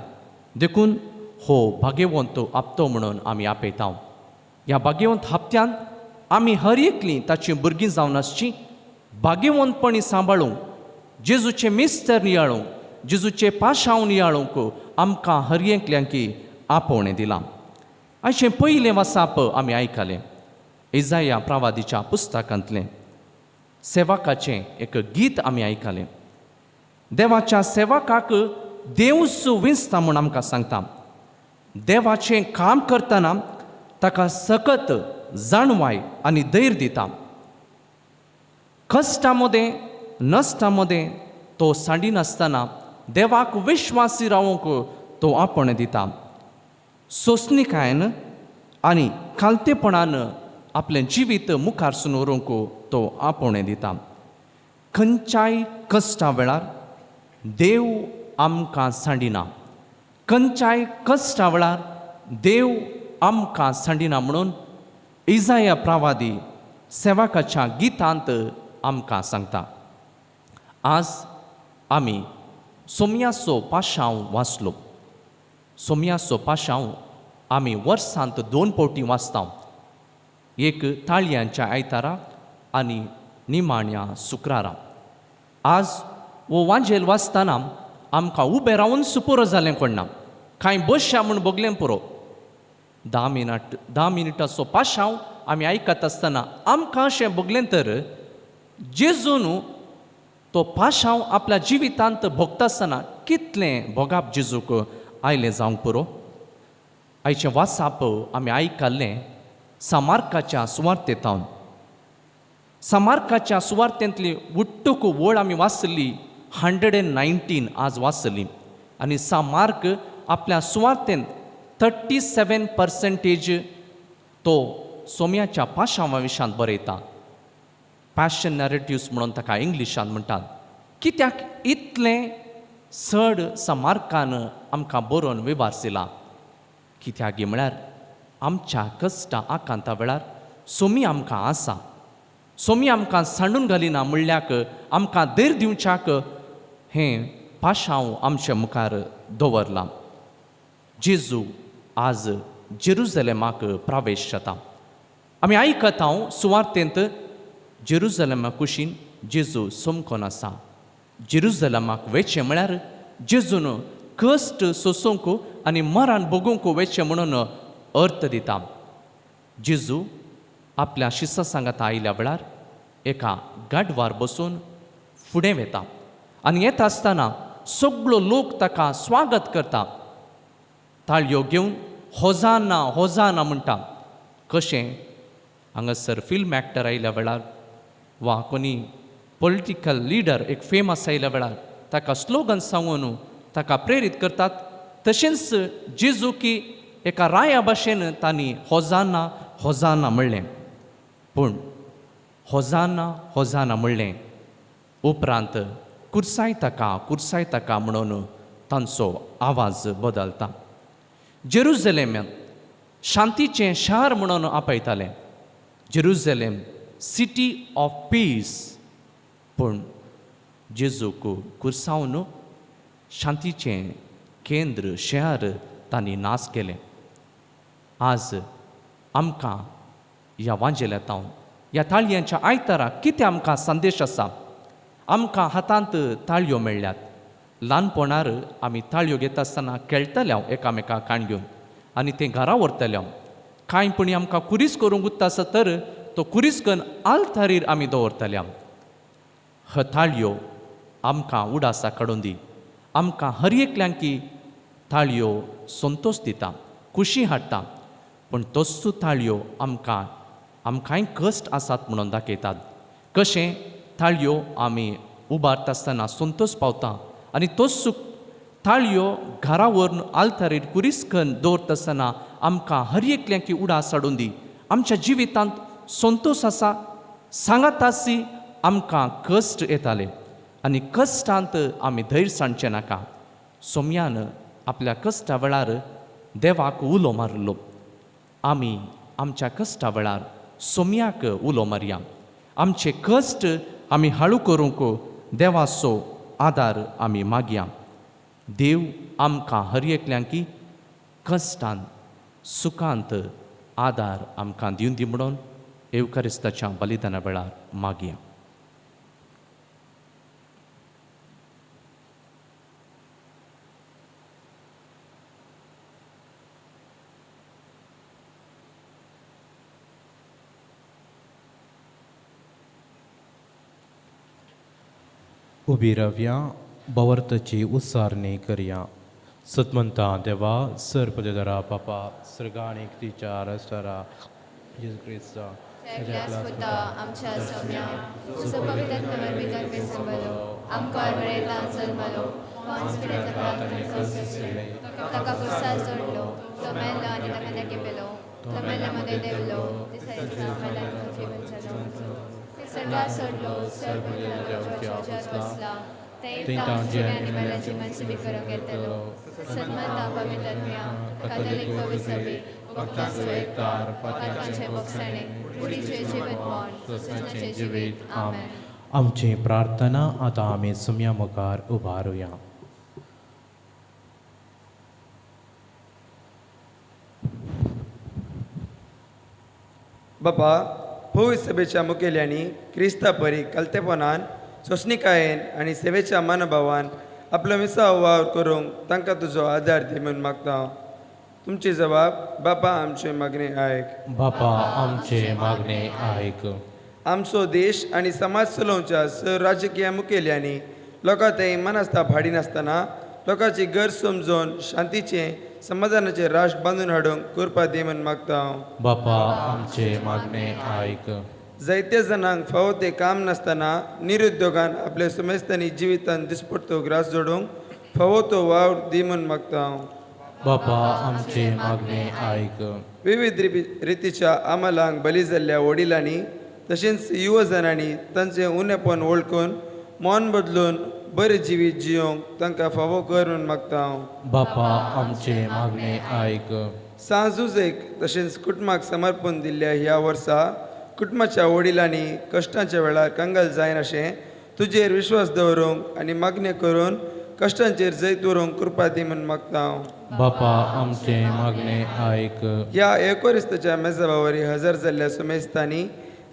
देखून हो भाग्यवंत हप्तो म्हणून आमी आपयता. ह्या भाग्यवंत हप्त्यान आमी हर एकलीं ताचीं भुरगीं जावन आसचीं, भाग्यवंतपणी सांबाळूंक, जेजूचें मिस्तर नियाळूंक, जेजूचें पाशांव नियाळूंक आमकां हर एकल्यांकी आपोवणें दिलां. अशें पयलें वासाप आमी आयकलें इजाया प्रवादीच्या पुस्तकांतलें सेवकाचें एक गीत आमी आयकलें. देवाच्या सेवकाक देवच विंचता म्हूण आमकां सांगता. देवाचें काम करतना ताका सकत जाणवाय आनी धैर्य दिता. कश्टां मदें नश्टां मदें तो सांडिनासतना देवाक विश्वासी रावंक तो आपण दिता. सोंसणीकायेन आनी खालतेपणान आपलें जिवीत मुखार सून व्हरूंक तो आपोवणें दिता. खंयच्याय कश्टां वेळार देव आमकां सांडिना, खंयच्याय कश्टां वेळार देव आमकां सांडिना म्हणून इजाया प्रवादी सेवकाच्या गितांत आमकां सांगता. आज आमी सोम्याचो पाशांव वाचलो. सोम्याचो पाशांव आमी वर्सांत दोन फावटी वाचता, एक ताळयांच्या आयतारा आनी निमाण्या शुक्रारा. आज हो वांजेल वाचतना आमकां उबें रावन पुरो जालें कोण ना, कांय बसया म्हूण भोगलें पुरो. 10 मिनटाचो पाशांव आमी आयकत आसतना आमकां अशें भोगलें तर जेजून तो पाशांव आपल्या जिवितांत भोगता आसतना कितलें भोगाप जेजूक आयलें जावंक पुरो. आयचें वासाप आमी आयकल्लें सामार्काच्या सुवार्तेंत. सामार्काच्या सुवार्तेंतली उट्टूक वळ आमी वाचली 119 आज वाचली आनी सामार्क आपल्या सुवार्तेंत 37% तो सोम्याच्या पाशांवा विशांत बरयता. पॅशन नॅरेटिव्स म्हणून ताका इंग्लिशांत म्हणटात. कित्याक इतलें चड सामार्कान आमकां बरोवन विवारसिलां? कित्याक म्हळ्यार आमच्या कश्टां आकांता वेळार सोमी आमकां आसा, सोमी आमकां सांडून घालिना म्हणल्याक आमकां धैर्य दिवच्याक हें पाशांव आमच्या मुखार दवरलां. जेजू आज जेरुजलेमाक प्रवेश जाता. आमी आयकता सुवार्तेंत जेरुजलेमा कुशीन जेजू समकोन आसा. जेरुजलेमाक वेचें म्हळ्यार जेजून कश्ट सोसूंक आनी मरण भोगूंक वेचें म्हणून अर्थ दिता. जेजू आपल्या शिसा सांगाता आयल्या वेळार एका गाडवार बसून फुडें वेता आनी येता आसतना सगळो लोक ताका स्वागत करता, ताळयो घेवन होजाना होजाना म्हणटा. कशें हांगासर फिल्म एक्टर आयल्या वेळार वा कोणी पॉलिटिकल लिडर एक फेमस आयल्या वेळार ताका स्लोगन सांगून ताका प्रेरीत करतात, तशेंच जेजू की एका राया भाशेन तांणी होजाना होजाना म्हणलें. पूण होजाना होजाना म्हणलें उपरांत कुर्साय ताका कुर्साय ताका म्हणून तांचो आवाज बदलता. जेरुजलेम शांतीचें शार म्हणून आपयतालें, जेरुजलेम सिटी ऑफ पीस. पूण जेजूक कुर्सावन शांतीचें केंद्र शहर तांणी नाश केलें. आज आमकां ह्या वांजेल्यांत ह्या ताळयांच्या आयतारा कितें आमकां संदेश आसा? आमकां हातांत ताळयो मेळ्ळ्यात. ल्हानपणार आमी ताळयो घेता आसतना खेळटले हांव एकामेका काण घेवन आनी तें घरा व्हरतले हांव. कांय पणी आमकां कुरीस करूंक उरता आसत तर तो कुरीस कन्न आल्तारीर आमी दवरतले हांव. ह ताळयो आमकां उडासा काडून दी, आमकां हर एकल्यांकी ताळयो संतोश दिता, खुशी हाडटा. पूण तोच ताळयो आमकां आमकांय कश्ट आसात म्हणून दाखयतात. कशें ताळयो आमी उबारता आसतना संतोश पावता आनी तोच ताळयो घरा व्हरून आल्तारीर कुरीस कन्न दवरता आसतना आमकां हर एकल्यांकी उडास हाडून दी. आमच्या जिवितांत संतोश आसा सांगात आसी आमकां कश्ट येताले आनी कश्टांत आमी धैर्य सांडचें नाका. सोम्यान आपल्या कश्टा वेळार देवाक उलो मारलो. आमी आमच्या कश्टा वेळार सोम्याक उलो मारया. आमचे कश्ट आमी हाळू करूंक देवाचो आदार आमी मागया. देव आमकां हर एकल्यांकी कश्टांत सुखांत आदार आमकां दिवन दी म्हणून येवकारिस्ताच्या बलिदाना वेळार मागया. उबी रावया, भावार्थाची उच्चारणी करया. सतमंता देवा सर्पदेदरा पापा सर्गाणीक तिच्या रस्तारा जेजू क्रिस्ता आमच्या सोम्या तुजो पवित्र वरवीं जल्मलो, आमकां वरयता जल्मलो, ताका कुर्सार जोडलो, तो मेल्लो आनी ताका नेके पेलो, तो मेल्ले मदें देंवलो, दिसा जीवन जालो, सर्गार सोडलो, सर्व बसला, आनी मेल्या जीवन सुबी करूंक येतलो. सन्मता पवित्र कातोलीक पवित्र भक्तांचो एकतार, पातकांचें बोगसणें, कुडीचें जिवनपण, सस्नाचें जिवीत. आमेन. आमची प्रार्थना आतां आमी सुम्या मुखार उबारुया. बापा, पवित्र सभेच्या मुखेल्यांनी क्रिस्ता परी कलतेपणान सोंसणिकायेन आनी सेवेच्या मनोभावान आपलो मिसाव वावर करूंक तांकां तुजो आदार दी म्हूण मागता. तुमची जबाब बापा आमचे मागणे आयक. बापा आमचे मागणे आयक. आमचो देश आनी समाज चलोवच्या सर राजकीय मुखेल्यांनी लोकां थंय मनस्ताप हाडिनासतना लोकांची गरज समजून शांतीचें समाधानाचें राष्ट्र बांदून हाडूंक कृपा दी म्हूण मागता. बापा आमचे मागणे आयक. जायत्या जाणांक फावो तें काम नासतना निरुद्योगान आपल्या सुमेस्तांनी जिवितांत दिसपट्टो ग्रास जोडूंक फावो तो वावर दी म्हूण मागता. बापा आमचे मागणे आयक. विविध रितीच्या अमलांक बली जाल्ल्या वडिलांनी तशेंच युवा जणांनी तांचें उणेपण वळखून मन बदलून बरें जिवीत जियोंक तांकां फावो कर म्हूण मागता. बापा आमचे मागणे आयक. सांजुजेक तशेंच कुटुंबाक समर्पण दिल्ल्या ह्या वर्सा कुटुंबाच्या वडिलांनी कश्टांच्या वेळार कंगाल जायनाशें तुजेर विश्वास दवरूंक आनी मागणें करून कश्टांचेर जैत व्हरूंक कृपा दी म्हूण मागता. बापा आमचे मागणे आयक. ह्या एकोरिस्ताच्या मेजाबावरी हजर जाल्ल्या सुमेस्तांनी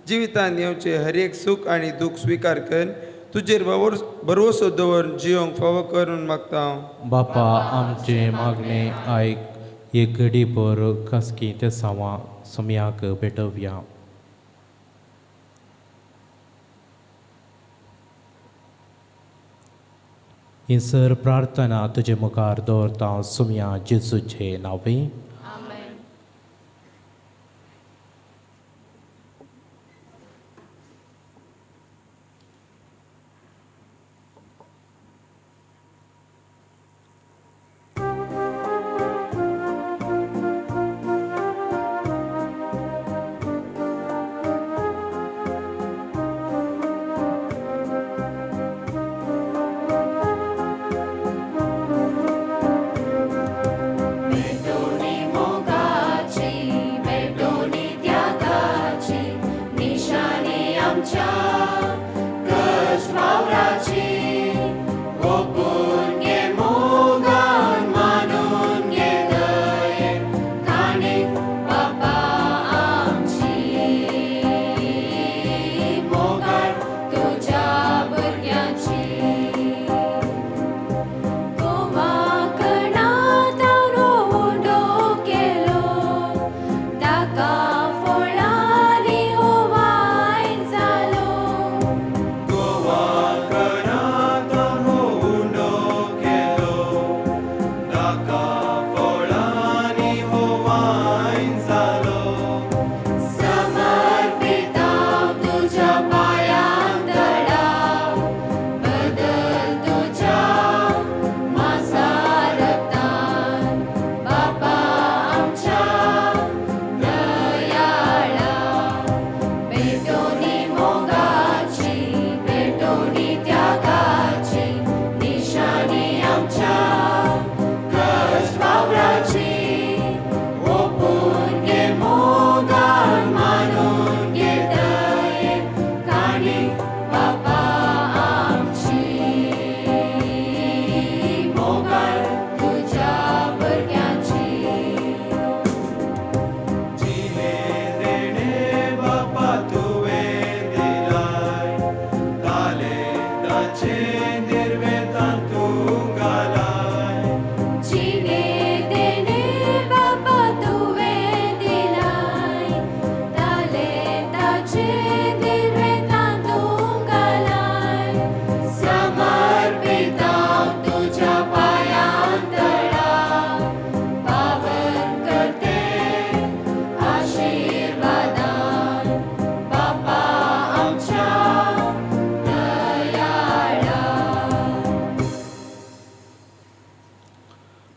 जिवितांत येवचें हर एक सूख आनी दूख स्विकार करून तुजेर भरवसो दवरून जियोंक फावो कर म्हूण मागता. बापा आमचे मागणे आयक. एक घडी भर खासगी तेसांवां सोम्याक भेटोवया. ही सर प्रार्थना तुजे मुखार दवरता सुमया जेजूचे नांवे.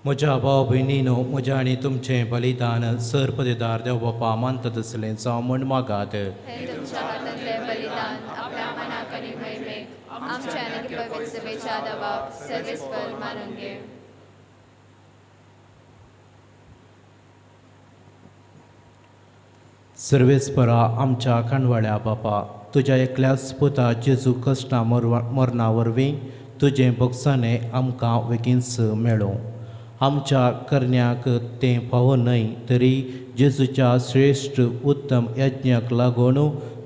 म्हज्या भाव भयणीनो, म्हज्या आनी तुमचें बलिदान सर पदेदार देव बापा मानता तसलें जावं म्हूण मागात. हे तुमच्या हातांतलें बलिदान आपल्या मनाक आनी महिमेक आमच्या आनी पवित्र सभेच्या दबाव सर्वेस्पर मानून घे. सर्वेस्परा आमच्या काणवाळ्या बापा, तुज्या एकल्याच पुता जेजू कश्टा मरणा वरवीं तुजें भोगसाणें आमकां वेगींच मेळूं. आमच्या करण्याक तें फावो न्हय तरी जेजूच्या श्रेश्ठ उत्तम यज्ञाक लागून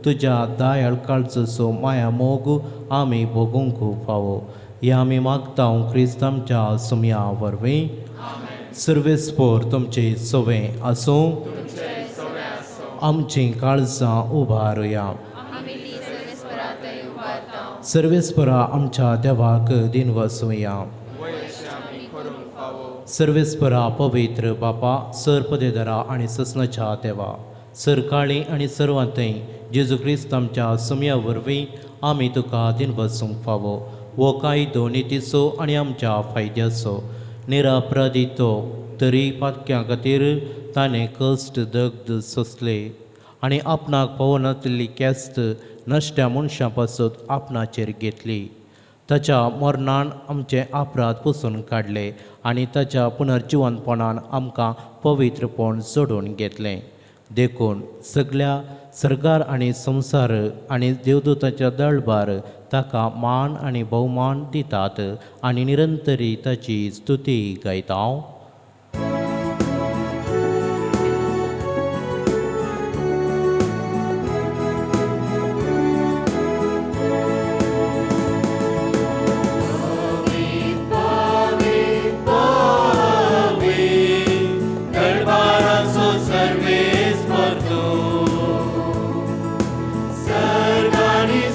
तुज्या दयाळ काळजाचो माया मोग आमी भोगूंक फावो. हें आमी मागता क्रिस्त आमच्या सुमया वरवीं. सर्वेस्पोर तुमचे सवें आसूं. आमचीं काळजां उबारुया. सर्वेस्परा आमच्या देवाक दिन वसुया. सर्वेस्परा पवित्र बापा, सर पदेदरा आनी ससनाच्या देवा, सरकाळी आनी सर्वांतय जेजू क्रिस्त आमच्या सुमया वरवीं आमी तुका दिन वसूंक फावो. हो कायदो नितीचो आनी आमच्या फायद्याचो निरापराधी तो तरी पातक्यां खातीर ताणें कश्ट दग्ध सोंसले आनी आपणाक फावो नातिल्ली केस्त नश्ट्या मनशां पासत आपणाचेर घेतली. ताच्या मरणान आमचे अपराध पुसून काडले आनी ताच्या पुनर्जिवनपणान आमकां पवित्रपण जोडून घेतलें. देखून सगल्या सरकार आनी संवसार आनी देवदूताच्या दळबार ताका मान आनी भोवमान दितात आनी निरंतरी ताची स्तुती गायता.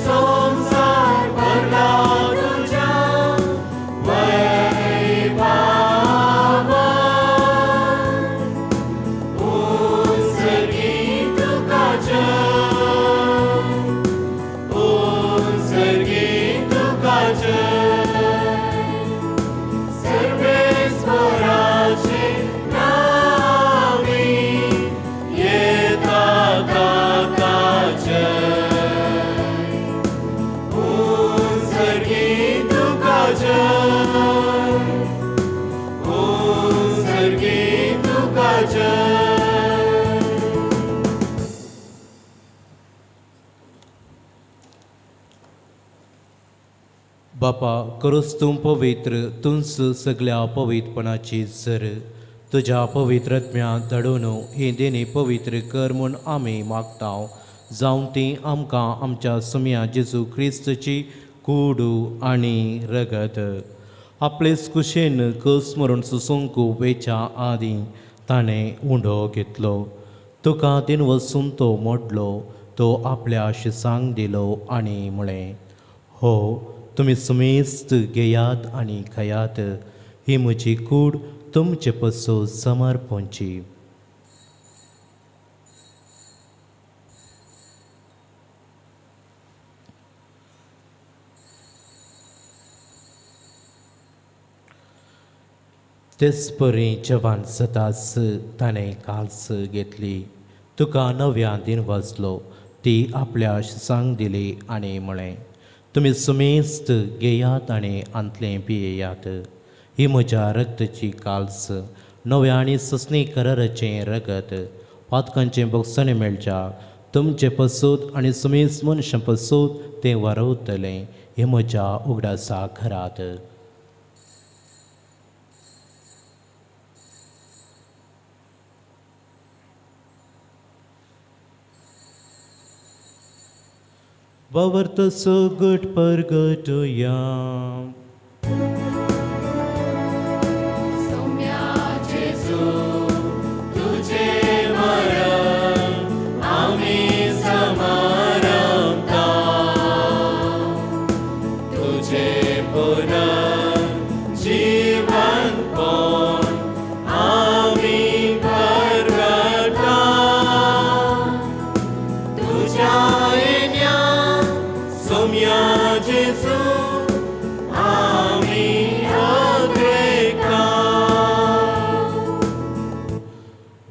संसार भरला तुझ्या. बापा करूच तूं पवित्र तूंच सगल्या पवित्रपणाची सर तुज्या पवित्र आत्म्या धाडून ही देणी पवित्र कर म्हूण आमी मागता जावं ती आमकां आमच्या सुम्या जेजू क्रिस्तची कुडू आनी रगत आपलेच कुशेन कस मरून सुसूंक वेच्या आदीं ताणें उंडो घेतलो तुका दिन वचून तो मोडलो तो आपल्या शिसांक दिलो आनी म्हळें हो तुमी सुमेस्त घेयात आनी खायात ही म्हजी कूड तुमचे पसो समर्पणची. तेच परी जवान सदांच ताणें काल्स घेतली तुका नव्या दिन वाचलो ती आपल्या शिसांक दिली आनी म्हळें तुमी सुमेस्त घेयात आनी आंतलें पियेयात ही म्हज्या रक्ताची काल्स नव्या आनी ससनी कराराचें रगत पातकांचें भोगसणें मेळच्या तुमचें पसूत आनी सुमेस्त मनशां पसूत तें वारवतलें हें म्हज्या उगडासा घरात. बावर्त सगट परगटया.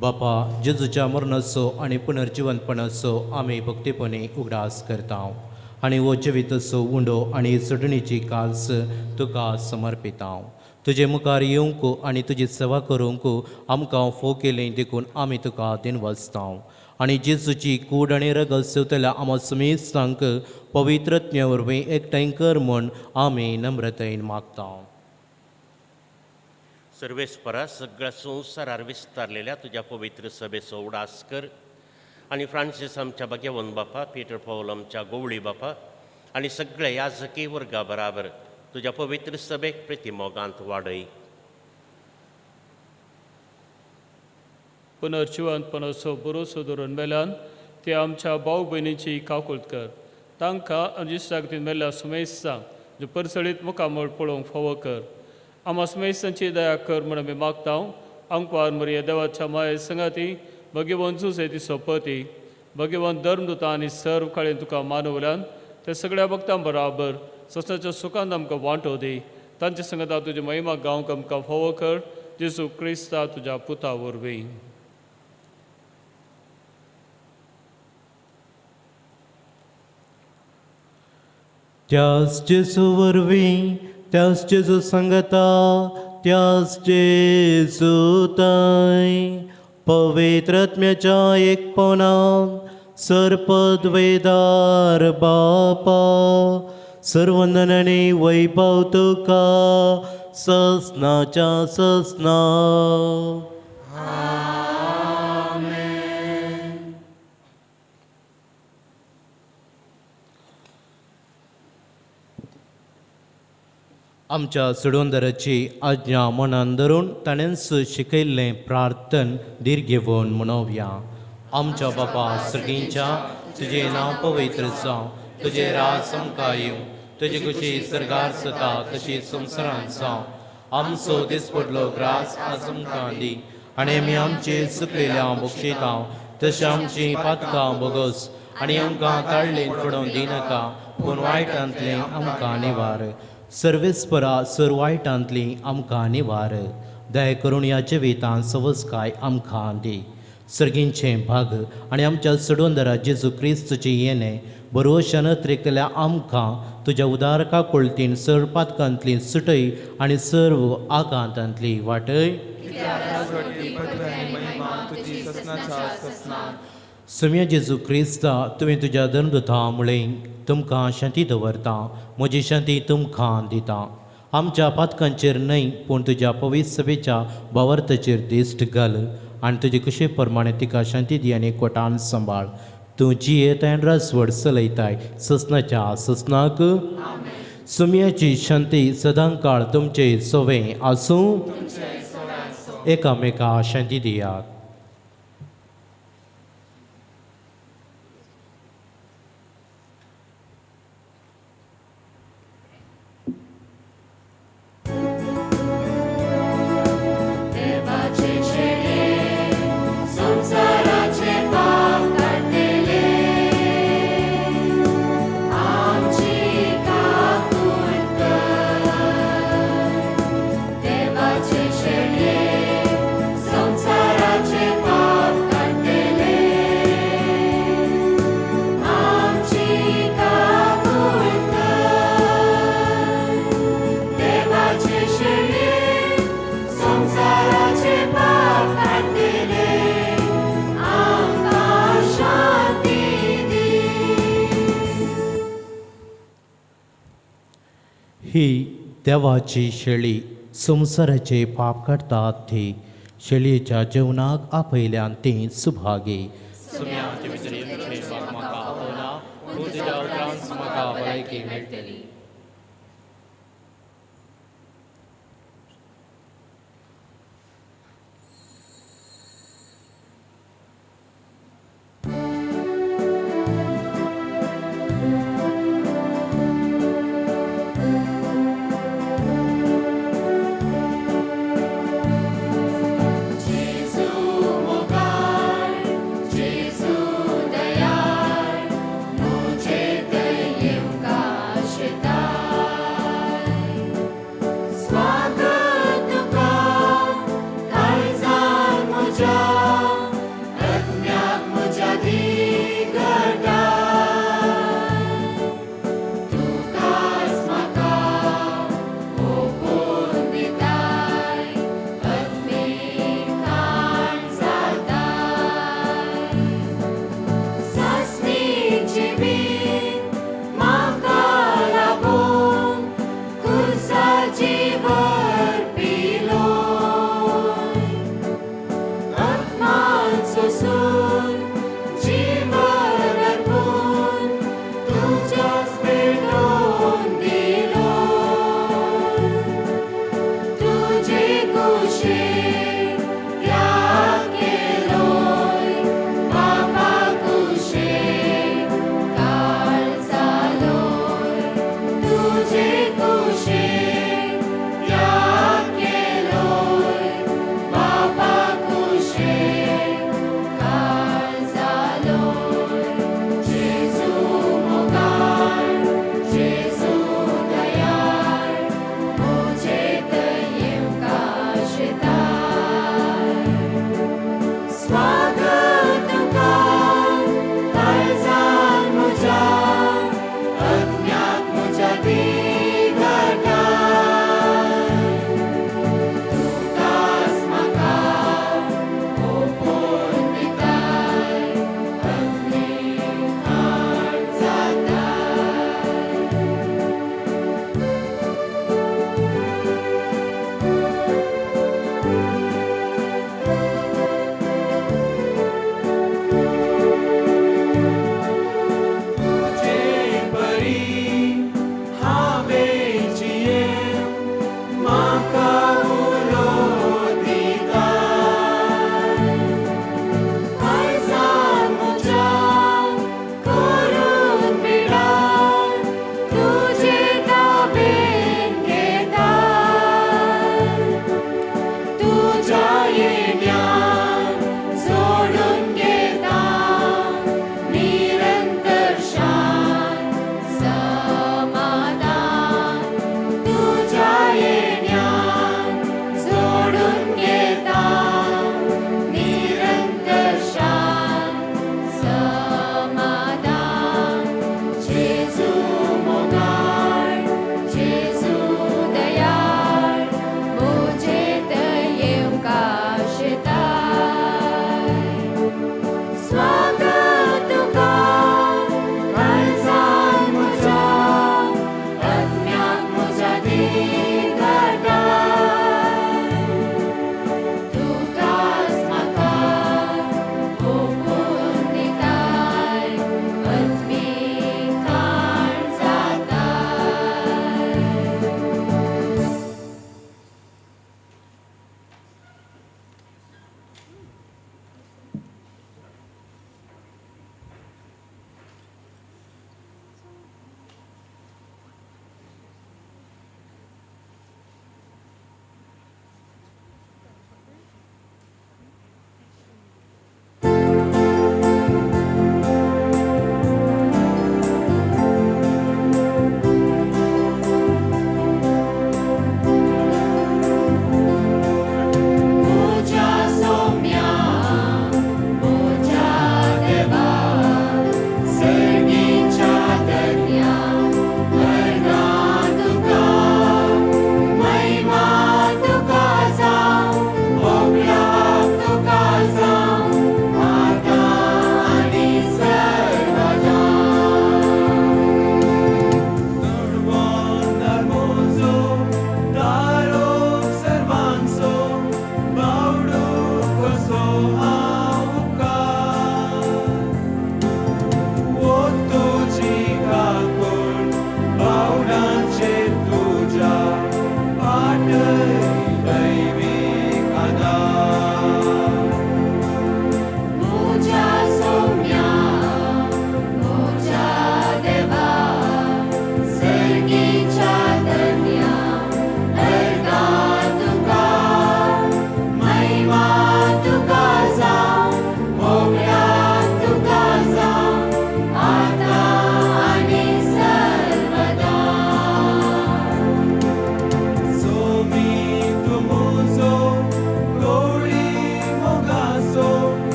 बापा जेजूच्या मरणाचो आनी पुनर्जिवंतपणाचो आमी भक्तीपणी उगडास करता आनी हो जिविताचो उंडो आनी चडणीची काल्स तुका समर्पिता. तुजे मुखार येवंक आनी तुजी सेवा करूंक आमकां फोव केली देखून आमी तुका दिनवासता आनी जेजूची कूड आनी रगत सेवतल्या आमा सुमेस्तांक पवित्रज्ञ वरवीं एकठांय कर म्हूण आमी नम्रतायेन मागता. सर्वेस्परा सगळ्या संवसारार विस्तारलेल्या तुज्या पवित्र सभेचो उडास कर आनी फ्रांसीस आमच्या भाग्यवंत बापा, पीटर पावल आमच्या गोवळी बापा आनी सगळ्या याजकी वर्गा बराबर तुज्या पवित्र सभेक प्रतिमोगांत वाडय. पुनर्जिवंतपणाचो भरोसो धरून मेल्यान ते आमच्या भाव भयणीची काकूळत कर. तांकां आनी जिसाक मेल्ल्या सुमेस्तांक जो परसळीत मुखामळ पळोवंक फावो कर. आमा सुमेस्तांची दया कर म्हूण आमी मागता. आंकवार मरिया देवाच्या माये संगाती भगवान जुसे ती सोपती भगवान धर्मदुता आनी सर्व काळेन तुका मानवल्यान ते सगळ्या भक्तां बराबर ससनाच्या सुखान आमकां वांटो दी. तांचे संगता तुजी महिमा गावंक आमकां फावो कर. जेजू क्रिस्ता तुज्या पुता वरवीं. त्याच जेजू वरवीं, त्याच जेजू सांगता, त्याच जेजू ताय पवित्र आत्म्याच्या एकपणान सर्पद्वेदार बापा सर्वंदनाने वैभव तुका ससनाच्या ससना. आमच्या सोडवणदाराची आज्ञा मनान धरून ताणेंच शिकयल्लें प्रार्थन धीर घेवन म्हणोवया. आमच्या बापा सर्गींच्या तुजें नांव पवित्र जावं, तुजें राज आमकां येवं, तुजी खुशी सर्गार जाता तशी संवसारांत जावं. आमचो दिसपडलो ग्रास आज आमकां दी आनी आमी आमचे चुकलेल्या बक्षिता तशें आमचीं पातकां बोगस आनी आमकां ताळ्ळेन पडोवन दिनाका पूण वायटांतलें आमकां निवार. सर्वेस्परा सर वायटांतली आमकां निवार. दया करून ह्या जिवितांत सवसकाय आमकां दी. सर्गींचें भाग आनी आमच्या सोडवणदारा जेजू क्रिस्तची येणें बरोवशान अत्रेकतल्या आमकां तुज्या उदार काकुळतीन सर्व पातकांतली सुटय आनी सर्व आकांतांतली वाटय. सम्या जेजू क्रिस्ता तुवें तुज्या धर्मदुता मुळें तुमकां शांती दवरता, म्हजी शांती तुमकां दिता. आमच्या पातकांचेर न्हय पूण तुज्या पवित्र सभेच्या भावार्थाचेर दिश्ट घाल आनी तुजे कुशे प्रमाणे तिका शांती दी आनी एकवटान सांबाळ. तूं जियेत आनी रसवड चलयताय ससनाच्या ससनाक. सुमयाची शांती सदांकाळ तुमचे सोवे आसूं. एकामेका शांती दियात. ही देवाची शेळी संवसाराचे पाप काडटात ती शेळयेच्या जेवणाक आपयल्यान ती सुभागी. Jesu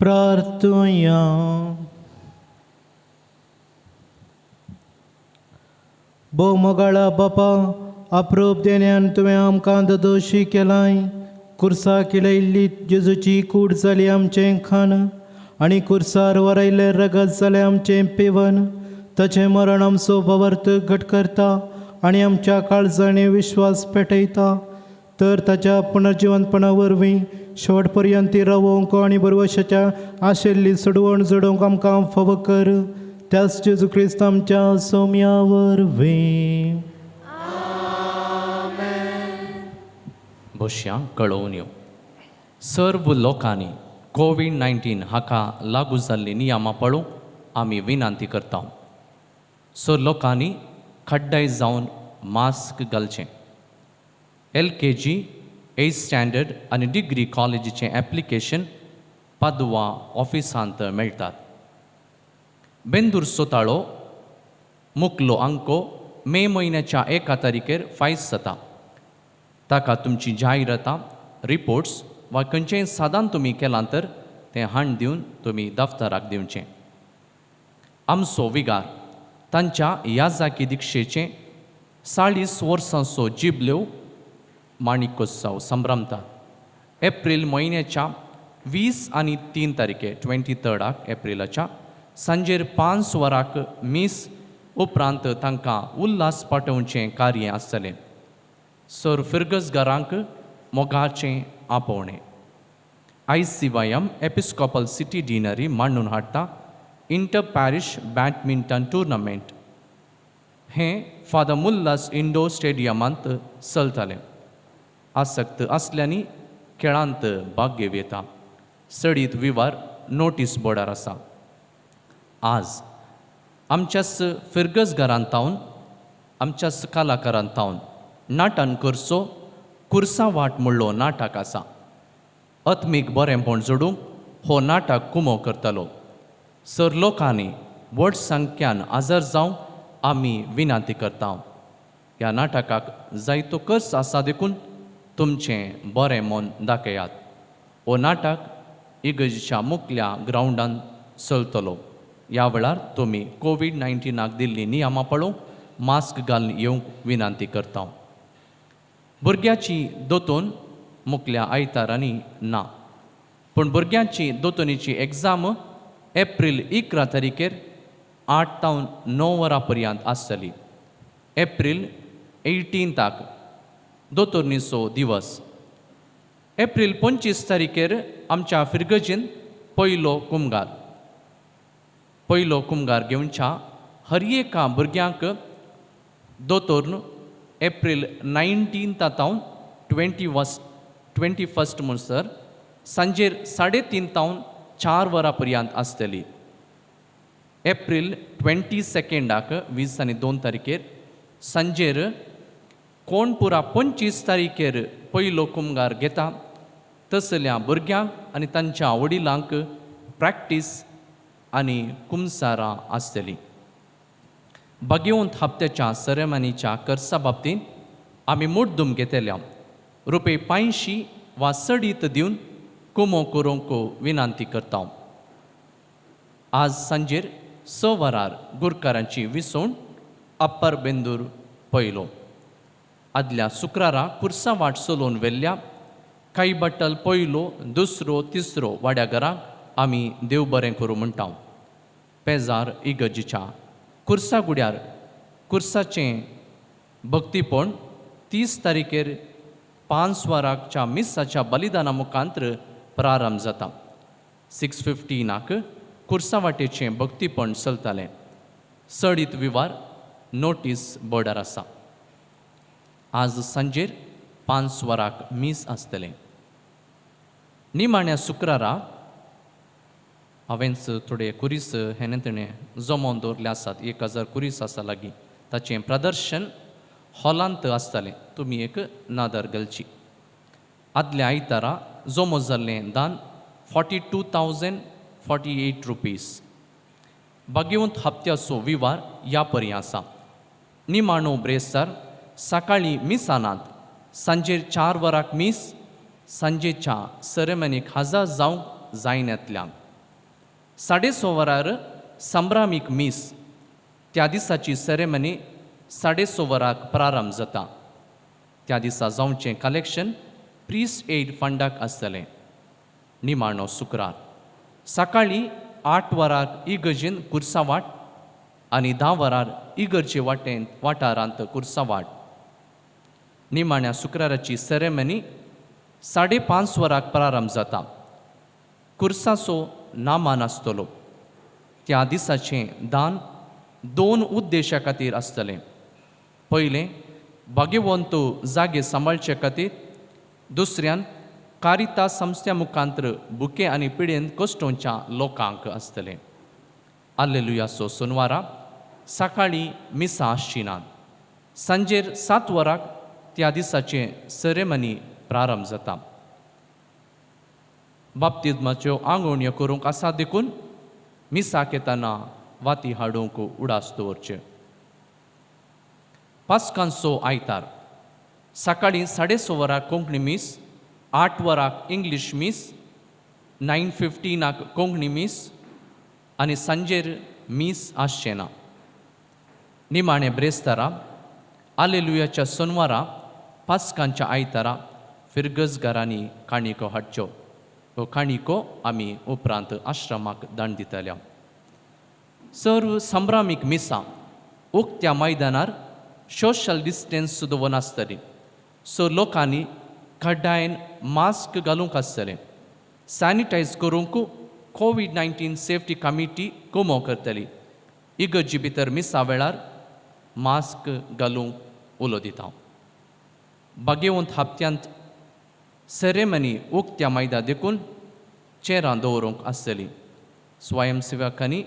प्रार्थुया. भोव मोगाळा बापा, अप्रूप देण्यान तुवें आमकां दोशी केलाय. कुर्सा किळयल्ली जेजूची कूड जाली आमचें खाण आनी कुर्सार वरयल्लें रगत जालें आमचें पिवन. ताचें मरण आमचो भावार्थ घट करता आनी आमच्या काळजांनी विश्वास पेटयता. तर ताच्या पुनर्जिवंतपणा वरवीं शेवट पर्यंत रावोवंक आनी बरवशाच्या आशिल्ली सोडवण जोडोवंक आमकां फावो कर. त्याच जेजू क्रिस्त आमच्या सोम्या वरवीं. बशया कळोवन यो. सर्व लोकांनी कोवीड 19 हाका लागू जाल्ली नियमां पळोवंक आमी विनंती करता. सो लोकांनी खड्डाय जावन मास्क घालचें. LKG, 8th standard आनी डिग्री कॉलेजीचें एप्लिकेशन पादुआ ऑफिसांत मेळटात. बेंदूर सोताळो मुकलो अंको मे म्हयन्याच्या 1 तारखेर फायस जाता. ताका तुमची जायरातां, रिपोर्ट्स वा खंयचेंय सादान तुमी केलां तर तें हाण दिवन तुमी दफ्तराक दिवचें. आमचो विगार तांच्या याजाकी दिक्षेचें 40 वर्सांचो जिबल्यो माणिकोत्सव संभ्रमतात. एप्रील म्हयन्याच्या 20 आनी 3 तारखे 23 एप्रिलाच्या सांजेर 5 वराक मीस उपरांत तांकां उल्हास पाठोवचें कार्य आसतलें. सर फिर्गजगारांक मोगाचें आपोवणें. ICYM episcopal city deanery मांडून हाडटा इंटर पॅरिश बॅडमिंटन टुर्नामेंट. हें फादर मुल्लास इंडोर स्टेडियमांत चलतालें. आसक्त आसल्यांनी खेळांत भाग घेवं येता. सडीत विवार नोटीस बोर्डार आसा. आज आमच्याच फिर्गजगारांत तावन आमच्याच कलाकारांत तावन नाटन करचो कुर्सा वाट म्हणलो नाटक आसा. आत्मीक बरेंपण जोडूंक हो नाटक कुमो करतलो. सर लोकांनी व्हड संख्यान आजर जावंक आमी विनंती करता. ह्या नाटकाक जायतो खर्च आसा देखून तुमचें बरें मन दाखयात. हो नाटक इगर्जेच्या मुखल्या ग्रावंडान चलतलो. ह्या वेळार तुमी कोवीड 19 दिल्ली नियमां पळोवंक मास्क घालून येवंक विनंती करता. भुरग्याची दोतोन मुखल्या आयतारांनी ना, पूण भुरग्यांची दोतोनीची एग्जाम एप्रील 11 तारखेर 8 तावन 9 वरां पर्यंत आसतली. एप्रील 18 दोतोरणीचो दिवस. एप्रील 25 तारखेर आमच्या फिर्गजीन पयलो कुमगार. पयलो कुमगार घेवच्या हर एका भुरग्यांक दोतोर्न एप्रील 19 तावन 21 म्हणसर सांजेर 3:30 तावन 4 वरां पर्यंत आसतली. एप्रील 22 22 तारखेर सांजेर कोण पुरा 25 तारखेर पयलो कुमगार घेता तसल्या भुरग्यांक आनी तांच्या वडिलांक प्रॅक्टीस आनी कुमसारां आसतली. भाग्यवंत हप्त्याच्या सेरेमनीच्या खर्चा बाबतींत आमी मुड्डूम घेतल्या रुपये 500 वा सडीत दिवन कुमो करूंक विनंती करता. आज सांजेर 6 वरार गुरकारांची विसवण अप्पर बेंदूर पयलो. आदल्या शुक्रारा कुर्सा वाट चलोवन व्हेल्ल्या कांय बट्टल पयलो, दुसरो, तिसरो वाड्या घराक आमी देव बरें करूं म्हणटा. पेजार इगर्जीच्या कुर्सा गुड्यार कुर्साचें भक्तीपण 30 तारखेर 5 वरांच्या मिसाच्या बलिदाना मुखांत्र प्रारंभ जाता. 6:15 कुर्सा वाटेचें भक्तीपण चलतालें. सडीत विवार नोटीस बोर्डार आसा. आज सांजेर 5 वरांक मीस आसतलें. निमाण्या शुक्रारा हांवेंच थोडे कुरीस हेणे तेणें जमोवन दवरले आसात. 1000 कुरीस आसा लागीं. ताचें प्रदर्शन हॉलांत आसतलें. तुमी एक नदर घालची. आदल्या आयतारा जमो जाल्लें दान 42,048 रुपीज. भाग्यवंत हप्त्याचो विवार ह्या पर्यां आसा. निमाणो ब्रेस्तार सकाळीं मिसानात सांजेर 4 वरांक मीस सांजेच्या सेरेमनीक हजर जावंक जायनातल्या. 6:30 वरार संभ्रामीक मीस. त्या दिसाची सेरेमनी 6:30 वराक प्रारंभ जाता. त्या दिसा जावचें कलेक्शन प्रीस्ट एड फंडाक आसतलें. निमाणो शुक्रार सकाळीं 8 वरार इगर्जेन कुर्सावाट आनी 10 वरार इगर्जे वाटेन वाठारांत कुर्सावाट. निमाण्या शुक्राराची सेरेमनी 5:30 वराक प्रारंभ जाता. कुर्साचो नामान आसतलो. त्या दिसाचें दान 2 उद्देशा खातीर आसतलें. पयलें, भाग्यवंत जागे सांबाळचे खातीर. दुसऱ्यान कारिता संस्था मुखांत्र बुके आनी पिडेन कश्टोंच्या लोकांक आसतलें. आल्लेलुयाचो सोनवारा सकाळीं मिसां आसची नात. सांजेर 7 वराक त्या दिसाचें सेरेमनी प्रारंभ जाता. बाप्तिज्माच्यो आंगोवण्यो करूंक आसा देखून मिसाक येतना वाती हाडूंक उडास दवरचे. पास्कांचो आयतार सकाळीं 6:30 वराक कोंकणी मीस, 8 वराक इंग्लीश मीस, 9:15 कोंकणी मीस आनी सांजेर मीस आसचें ना. निमाणे ब्रेस्तारा आलेलुयाच्या सोनवारा पास्कांच्या आयतारा फिरगजगारांनी काणिको हाडच्यो. ह्यो काणिको आमी उपरांत आश्रमाक दान दितल्या. सर्व संभ्रामीक मिसां उक्त्या मैदानार सोशल डिस्टन्स दवरून आसतली. सो लोकांनी कड्डायन मास्क घालूंक आसतलें. सॅनिटायज करूंक COVID-19 safety committee कुमो करतली. इगर्जी भितर मिसा वेळार मास्क घालूंक उलो दिता. भाग्यवंत हप्त्यांत सेरेमनी उक्त्या मैदा देखून चेरां दवरूंक आसतली. स्वयंसेवकांनी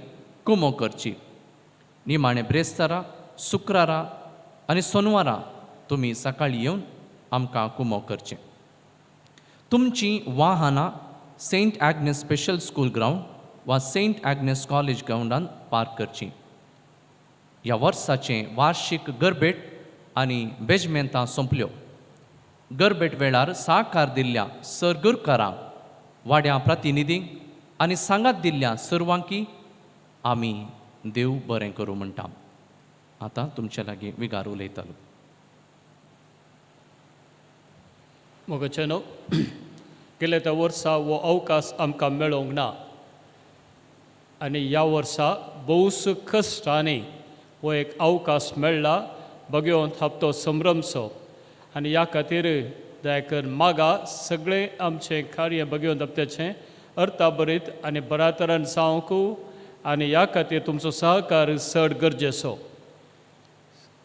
कुमो करची. निमाणे ब्रेस्तारा, शुक्रारा आनी सोनवारा तुमी सकाळीं येवन आमकां कुमो करचें. तुमचीं वाहनां Saint Agnes special school ground वा सेंट आग्नेस कॉलेज ग्रावंडान पार्क करचीं. ह्या वर्साचें वार्षीक गरबेट आनी बेजमेंतां सोंपल्यो. गरबेट वेळार साकार दिल्ल्या सरगुरकारांक, वाड्या प्रतिनिधींक आनी सांगात दिल्ल्या सर्वांकी आमी देव बरें करूं म्हणटा. आतां तुमचे लागीं विगार उलयतालो. मोगाचे न्हू, गेल्या त्या वर्सा हो अवकाश आमकां मेळोंक ना आनी ह्या वर्सा भोवस कश्टांनी हो एक अवकाश मेळ्ळा भगवंत हप्तो संभ्रमचो. आनी ह्या खातीर दया करून मागा सगळें आमचें कार्य भगवंत हप्त्याचें अर्थाभरीत आनी बऱ्या तरान जावंक आनी ह्या खातीर तुमचो सहकार चड गरजेचो.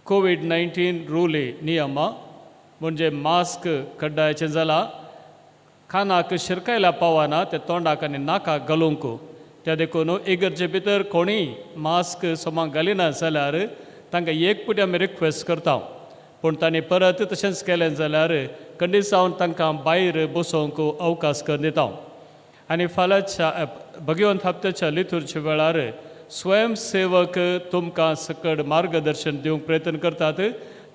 COVID-19 रुली नियमां म्हणजे मास्क कड्डायचें जालां, कानाक शिरकायल्या पावना ते तोंडाक आनी नाकाक घालूंक. त्या देखून इगर्जे भितर कोणीय मास्क सोमाक घालिना जाल्यार तांकां एक पुटी आमी रिक्वेस्ट करता, पूण तांणी परत तशेंच केलें जाल्यार कंडीसावन तांकां भायर बसोवंक अवकाश करून दिता. आनी फाल्यांच्या भगवंत हप्त्याच्या लिथुरच्या वेळार स्वयंसेवक तुमकां सकड मार्गदर्शन दिवंक प्रयत्न करतात.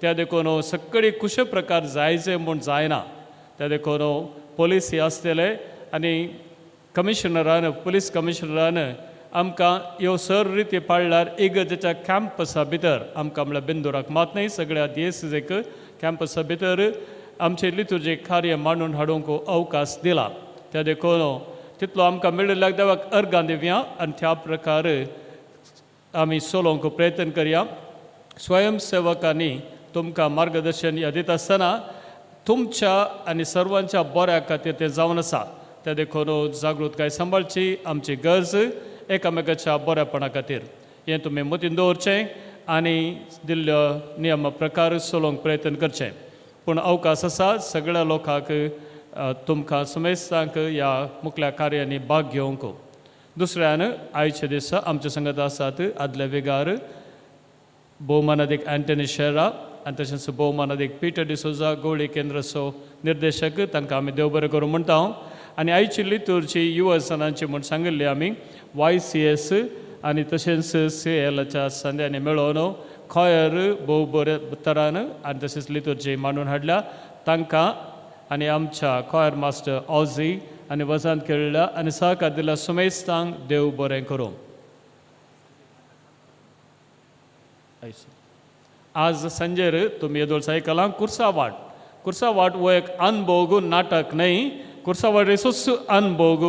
त्या देखून सगळी कुश प्रकार जायचे म्हूण जायना. त्या देखून पॉलिसी आसतले आनी कमिशनरान, पुलीस कमिशनरान आमकां ह्यो सर रिती पाळल्यार इगर्जेच्या कॅम्पसा भितर आमकां म्हळ्यार बेंदुराक मात न्हय सगळ्या दियेसीक कॅम्पसा भितर आमचें लितुर्जी कार्य मांडून हाडूंक अवकाश दिला. त्या देखून तितलो आमकां मेळिल्ल्याक देवाक अर्गां दिवया आनी त्या प्रकार आमी चलोवंक प्रयत्न करया. स्वयंसेवकांनी तुमकां मार्गदर्शन ह्या दिता आसतना तुमच्या आनी सर्वांच्या बऱ्या खातीर तें जावन आसा. त्या देखून जागृतकाय सांबाळची आमची गरज एकामेकाच्या बऱ्यापणा खातीर. हें तुमी मतीन दवरचें आनी दिल्ल्यो नियमा प्रकार चलोवंक प्रयत्न करचें. पूण अवकाश आसा सगळ्या लोकांक तुमकां समेस्तांक ह्या मुखल्या कार्यांनी भाग घेवंक. दुसऱ्यान आयच्या दिसा आमच्या संगत आसात आदले वेगार भोवमानादीक अँटनी शेरा आनी तशेंच भोवमानादीक पिटर डिसोजा गोवळी केंद्राचो निर्देशक, तांकां आमी देव बरें करूं म्हणटा. आनी आयची लितूरची युवजनांची म्हूण सांगिल्ली आमी YCS आनी तशेंच CLच्या संद्यांनी मेळोवन खॉयर भोव बरे तरान आनी तशेंच लितूरची मांडून हाडल्या. तांकां आनी आमच्या खॉयर मास्टर ऑझी आनी वजांत केळ्ळ्या आनी सहकार दिल्या सुमेस्तांक देव बरें करूं. आज संजेर तुमी येदोळ आयकलां कुर्सावाट. कुर्सावाट हो एक अनभोग नाटक न्हय, कुर्सावाट हेसोच अनभोग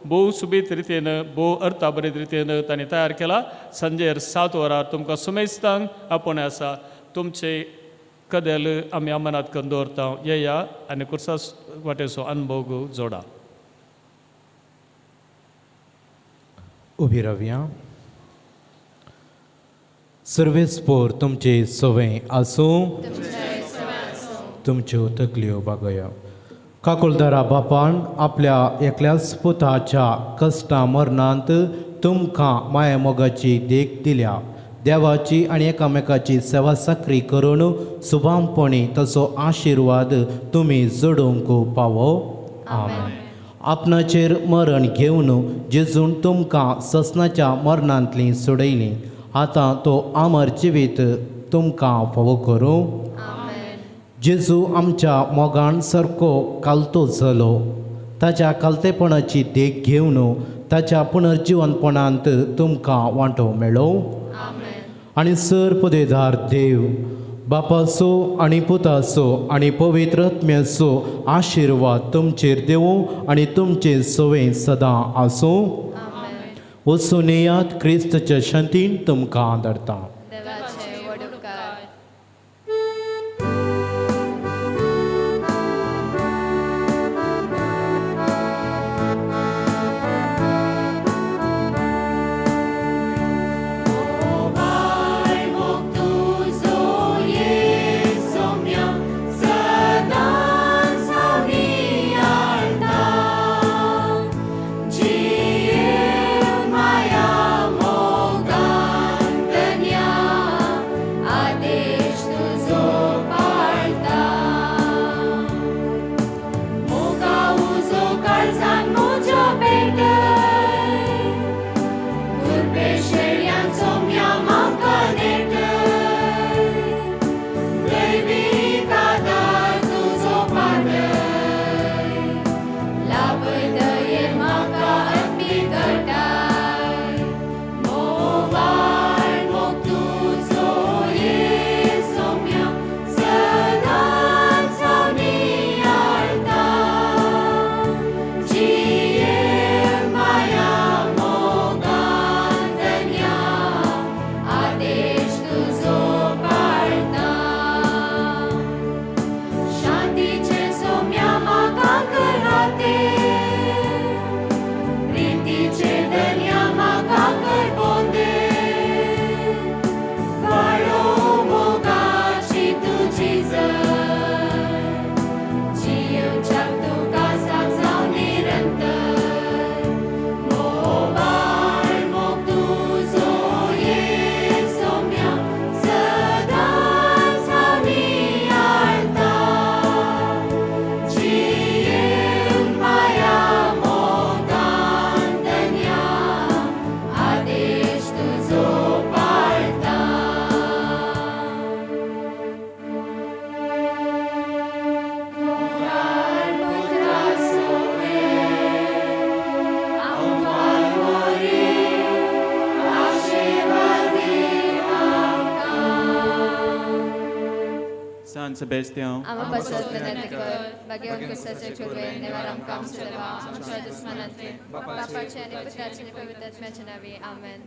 भोव सुबीत रितीन भोव अर्थाभरीत रितीन तांणी तयार केला. संजेर 7 वरां तुमकां सुमेस्तांक आपोवणें आसा. तुमचे कदेल आमी अमनात करून दवरता, येया आनी कुर्सा वाटेचो अनभोग जोडा. उबी रावया. सर्वेस्पोर तुमचे सवय आसूं, तुमच्यो तकल्यो बागया. काकुलदारा बापान आपल्या एकल्याच पुताच्या कश्टा मरणांत तुमकां माया मोगाची देख दिल्या. देवाची आनी एकामेकाची सेवा साकरी करून सुभामपणी ताचो आशिर्वाद तुमी जोडूंक पावो. आमेन. आपणाचेर मरण घेवन जेजून तुमकां ससनाच्या मरणांतली सोडयली, आतां तो अमर जिवीत तुमकां फावो करूं. जेजू आमच्या मोगान सारको कालतो जालो, ताच्या कालतेपणाची देख घेवन ताच्या पुनर्जिवनपणांत तुमकां वांटो मेळो. आनी सर पदेदार देव बापाचो आनी पुताचो आनी पवित्र आत्म्याचो आशिर्वाद तुमचेर देवूं आनी तुमचे सवय सदां आसूं. वचून येयात, क्रिस्तच्या शांतीन तुमकां धाडटा. Sebastian. Ama pasot menetikor, bagian kusace churve, nevaram kam sudeva, amcha dusmanatve, Bapache, Putache, Pavitatme, Amen.